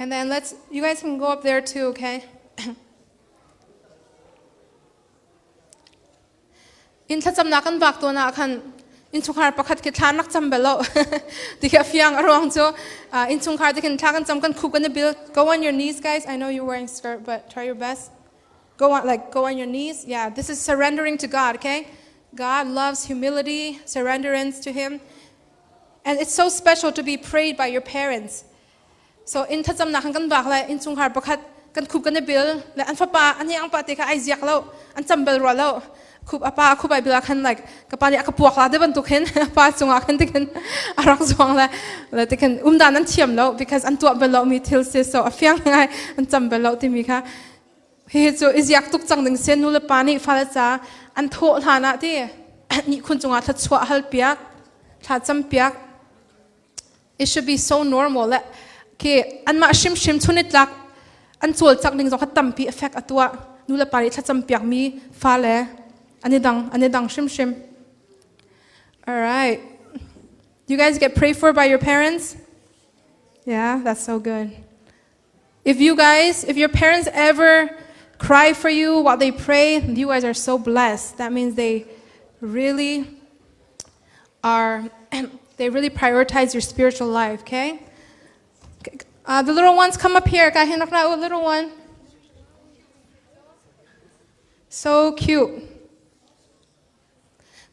And then let's, you guys can go up there too, okay? Inn thlacamnak kan vak tawn ah khan innchungkhar pakhat khi thla nak cam bel lo ti khi a fiang a ruang cu innchungkhar te khin thla kan cam kan khup kan i bil go on your knees guys I know you're wearing skirt but try your best go on like go on your knees yeah this is surrendering to God okay God loves humility surrenderance to him and it's so special to be prayed by your parents So inn thlacamnak kan kan vak le innchungkhar pakhat kan khup kan i bil le an fapa an ang pa te kha ai ziak lo an cam bel rua lo khup apa khup ai bil ah khan like ka pa nih a ka puak la te bantuk hin pa cungah khan tikhin a rak zuang le le tikhin umdan an thiam lo because an tuah bel lo mi thil si so a fiang ngai an cam bel lo timi kha hihi cu i ziak tuk cang ding si nu le pa nih fale ca an thawh hlan ah ti nih khun cungah thluachuah hal piak thla cam piak It should be so normal le khi anmah hrimhrim chunitlak an cawlcangh ning zong kha tampi effect a tuah nu le pa nih thlacam piakmi fale an i dang an i dang hrimhrim all right you guys get prayed for by your parents yeah that's so good if you guys if your parents ever cry for you while they pray you guys are so blessed that means they really are they really prioritize your spiritual life, okay? The little ones come up here. Little one. So cute.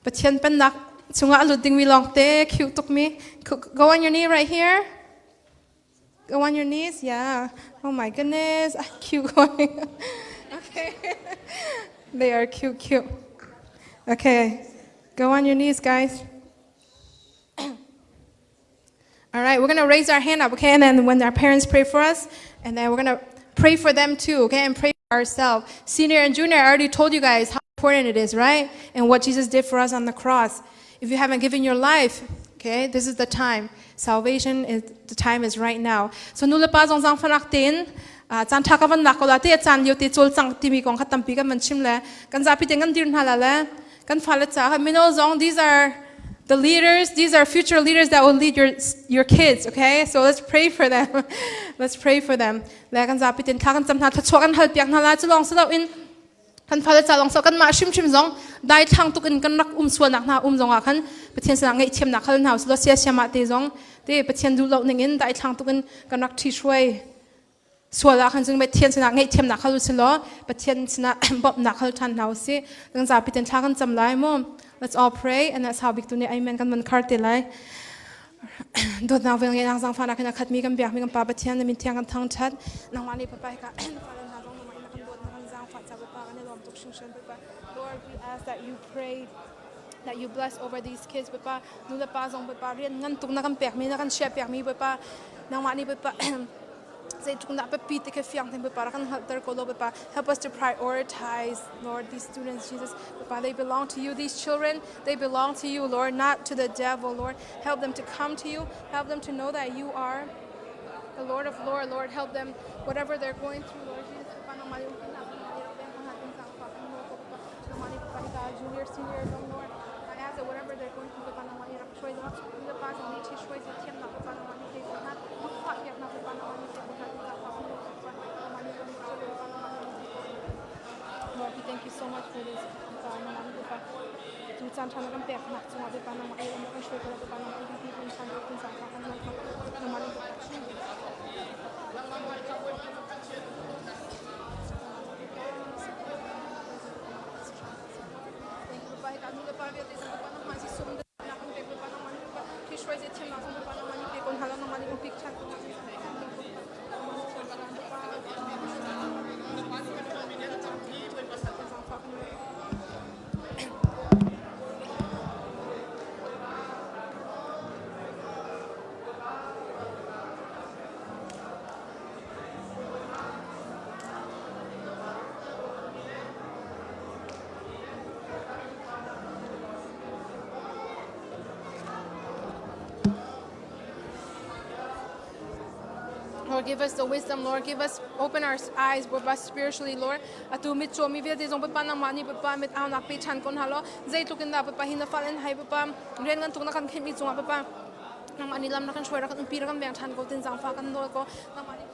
Pathian pennak chungah a lut dingmi lawng te cute tuk mi. Go on your knee right here. Go on your knees. Yeah. Oh my goodness. Cute going. okay. they are cute, cute. Okay. Go on your knees, guys. All right, we're going to raise our hand up, okay? And then when our parents pray for us, and then we're going to pray for them too, okay? And pray for ourselves. Senior and junior, I already told you guys how important it is, right? And what Jesus did for us on the cross. If you haven't given your life, Okay, this is the time. Salvation is the time is right now. So nu le pa zong zang fanak tein caan tha ka van lak ko la te caan lio te cawl cang timi kong kha tampi kan van chim le kan zapi te kan dir hna la le kan fale ca mino zong these are the leaders these are future leaders that will lead your kids okay so let's pray for them let's pray for them le kan zapi ten thla kan cam hna thluachuah kan hal piak hna la cu lawng si lo in kan fale ca lawng so kan mah hrimhrim zong dai thlang tuk in kan rak um sualnak hna um zong ah khan Pathian sinah ngaihthiamnak hal hna usih law sia siamah te zong te Pathian duh lo ning in dai thlang tuk in kan rak ṭhi hruai sual ah khan cun Pathian sinah ngaihthiamnak hal usih law Pathian sinah bawmhnak hal ṭhan hna usih kan zapi ten thla kan cam lai mu let's all pray and that's how bik tu nih amen kan van khar te lai dawtnak vel ngeihnak zaangfahnak in a khatmi kan biakmi kan Pa Pathian na min thiang kan thangṭhat nangmah nih Papa hika fale hna zong nangmah in na kan dawt na kan zaangfah ca Bawipa kan i lawm tuk hringhran Bawipa Lord we ask that you pray that you bless over these kids Bawipa nu le pa zong Bawipa rian ngan tuk na kan pekmi na kan chiah piakmi Bawipa nangmah nih Bawipa zeitluk dah biapi ti khi fiang tein Bawipa rak kan hngalhter ko law Bawipa help us to prioritize Lord these students Jesus Bawipa they belong to you these children they belong to you Lord not to the devil Lord help them to come to you help them to know that you are the Lord of Lord Lord help them whatever they're going through Lord Jesus junior senior Lord I ask that whatever they're going through Lord, we thank you so much for this. Tu caan ṭha na kan pek nak cungah Bawipa nangmah ei um kan hruai ko Bawipa nangmah ei kan kan chan kan caan kan nawl ko nangmah nih Lord, give us the wisdom, Lord. Give us, open our eyes, Bawipa, spiritually, Lord. Atu mit mi vialte zong Bawipa nangmah nih Bawipa mit aunak pe ṭhan ko hna law zeitluk in dah Bawipa hi na fal in hai Bawipa rian kan tuk na kan khenhmi cungah Bawipa nangmah nih lam na kan hruai rak kan umpi rak kan veng ṭhan ko tin zaangfah kan nawl ko nangmah nih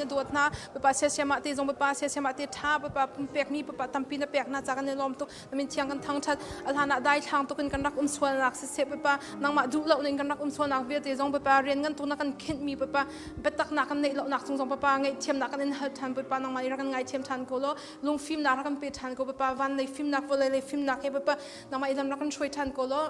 na dawt hna Bawipa siasiam ah te zong Bawipa siasiam ah te ṭha Bawipa pek mi Bawipa tampi na pek hna ca kan i lawm tuk na min thiang kan thangṭhat a hlan ah daithlang tuk in kan rak um sualnak siseh Bawipa nangmah duh lo in kan rak um sualnak vialte zong Bawipa rian ngan tuk na kan khinh mi Bawipa biatak nak kan neih lonak cung zong Bawipa ngaihthiamnak kan in hal ṭhan Bawipa nangmah nih rak kan ngaithiam ṭhan ko law lungfimnak rak kan pe ṭhan ko Bawipa van lei fimnak vawlei lei fimnak he Bawipa nangmah i lam rak kan hruai ṭhan ko law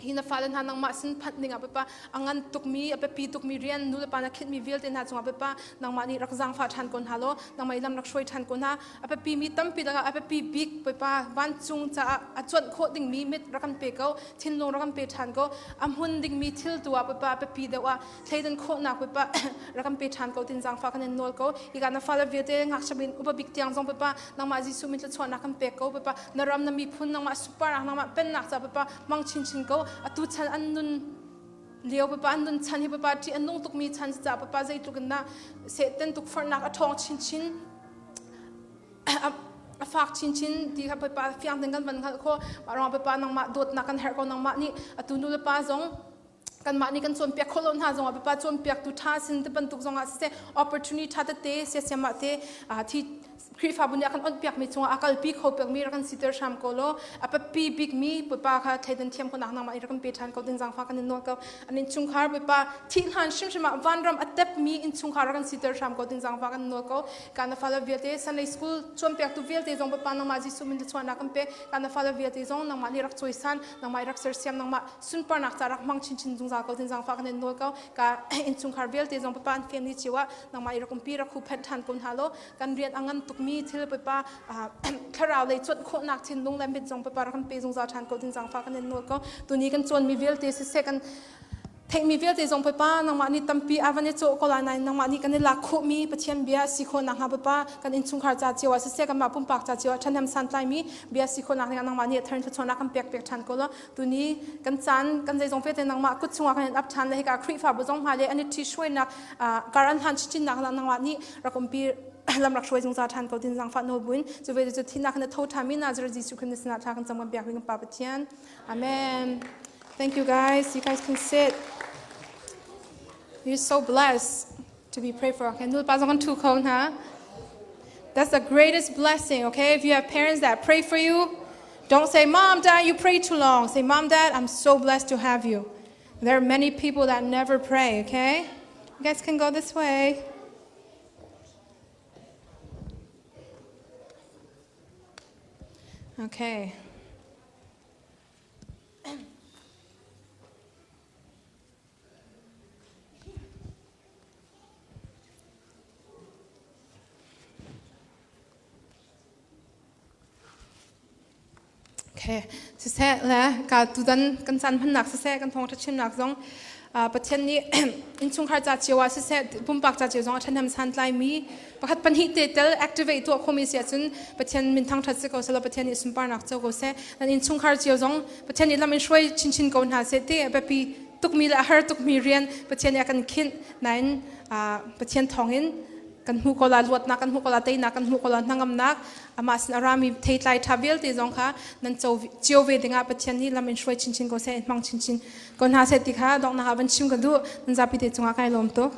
hi na fale hna nangmah sin phanh dingah Bawipa a ngan tukmi a biapi tukmi rian nu le pa na khinhmi vialte hna cungah Bawipa nangmah nih rak zaangfah ṭhan ko hna law nangmah i lam rak hruai ṭhan ko hna a biapi mi tampi lakah a biapi bik Bawipa vancung caah a cuanh khawh dingmi mit rak kan pe ko thinlung rak kan pe ṭhan ko a hmun dingmi thil tu ah Bawipa biapi deuh ah thleidan khawhnak Bawipa rak kan pe ṭhan ko tin zaangfah kan in nawl ko hika na fale vialte ngakchia bin upa bik tiang zong Bawipa nangmah Jesuh min thluachuahnak kan pek ko Bawipa na ram na miphun nangmah supar nangmah pennak ca Bawipa mang chinchin ko atu chan an nun lio Bawipa an nun chan hi Bawipa ṭih an nung tukmi chan ca Bawipa zeitluk in dah sehten tukforhnak a ṭhawng chinchin a fak chinchin ti kha Bawipa fiang tein kan van hngalh khawh mah ruangah Bawipa nangmah dawtnak kan herh ko nangmah nih atu nu le pa zong kanmah nih kan cawnpiak khawh lo hna zongah Bawipa cawnpiaktu ṭha sin ti bantuk zongah siseh opportunity ṭha tete siasiam ah te thi Khrihfabu nih a kan onhpiakmi cungah a kalpi kho piakmi rak kan siter hram ko law a biapi bikmi Bawipa kha thleidan thiam khawhnak nangmah in rak kan pe ṭhan ko din zaangfah kan in nawl ko an innchungkhar Bawipa thih hlan hrimhrim ah vanram a tepmi innchungkhar rak kan siter hram ko din zaangfah kan nawl ko ka na fale vialte Sunday school cawnpiaktu vialte zong Bawipa nangmah Jesuh min chuahnak kan pe ka na fale vialte zong nangmah nih rak cawisan nangmah rak sersiam nangmah sunparnak ca rak hmang chinchin zungzal ko din zaangfah kan in nawl ko ka innchungkhar vialte zong Bawipa an family cio ah nangmah i rak umpi rak huhphenh ṭhan ko hna law kan rian a ngan tukmi thil Bawipa thlarau lei cuanh khawhnak thinlung le mit zong Bawipa rak kan pe zungzal ṭhan ko din zaangfah kan in nawl ko tuni kan cawnmi vialte siseh kan Theihmi vialte zong Bawipa nangmah nih tampi a van i cawh ko lai nain nangmah nih kan i lak khawhmi Pathian bia si khawh nakhnga Bawipa kan innchungkhar ca cio ah siseh kanmah pumpak ca cio ah ṭhahnem santlaimi bia si khawh nak dingah nangmah nih a thar in thluachuahnak kan pek piak ṭhan ko law tuni kan caan kan zeizong vialte nangmah kut chungah kan in ap ṭhan le hika Khrihfabu zong hma le an i ṭhi hruainak kar an hlan chinchinnak nangmah nih rak umpi lam rak hruai zungzal ṭhan ko tin zaangfah nawl buin cu ve cu thihnak in a tho ṭhanmi Nazareth Jesuh Christ na sinah thla kan cam kan biak kan Pa Pathian. Amen. Thank you guys. You guys can sit. You're so blessed to be prayed for. Okay, nul pa zong kan thu kho hna. That's the greatest blessing, okay? If you have parents that pray for you, don't say, Mom, Dad, you pray too long. Say, Mom, Dad, I'm so blessed to have you. There are many people that never pray, okay? You guys can go this way. Okay. Okay. Siseh le ka tutan kan caan hmannak siseh kan thawngṭha chimnak zong Pathian nih innchungkhar ca cio ah siseh pumpak ca cio zong a ṭhahnem santlaimi pakhat pahnih te tel activate tuah khomi si ahcun Pathian min thangṭhat si ko selaw Pathian nih sunparnak co ko seh. Nan innchungkhar cio zong Pathian nih lam in hruai chinchin ko hna seh ti biapi tukmi le a har tukmi rian Pathian nih a kan khinh nain Pathian thawngin kan hmu ko la luatnak kan hmu ko la teinak kan hmu ko la hnangamnak amah sin a rami theitlai ṭha vialte zong kha nan co cio ve dingah Pathian nih lam in hruai chinchin ko seh in hmang chinchin ko hna seh ti kha donghnak ah van chim ka duh nan zapi te cungah kai lawm tuk.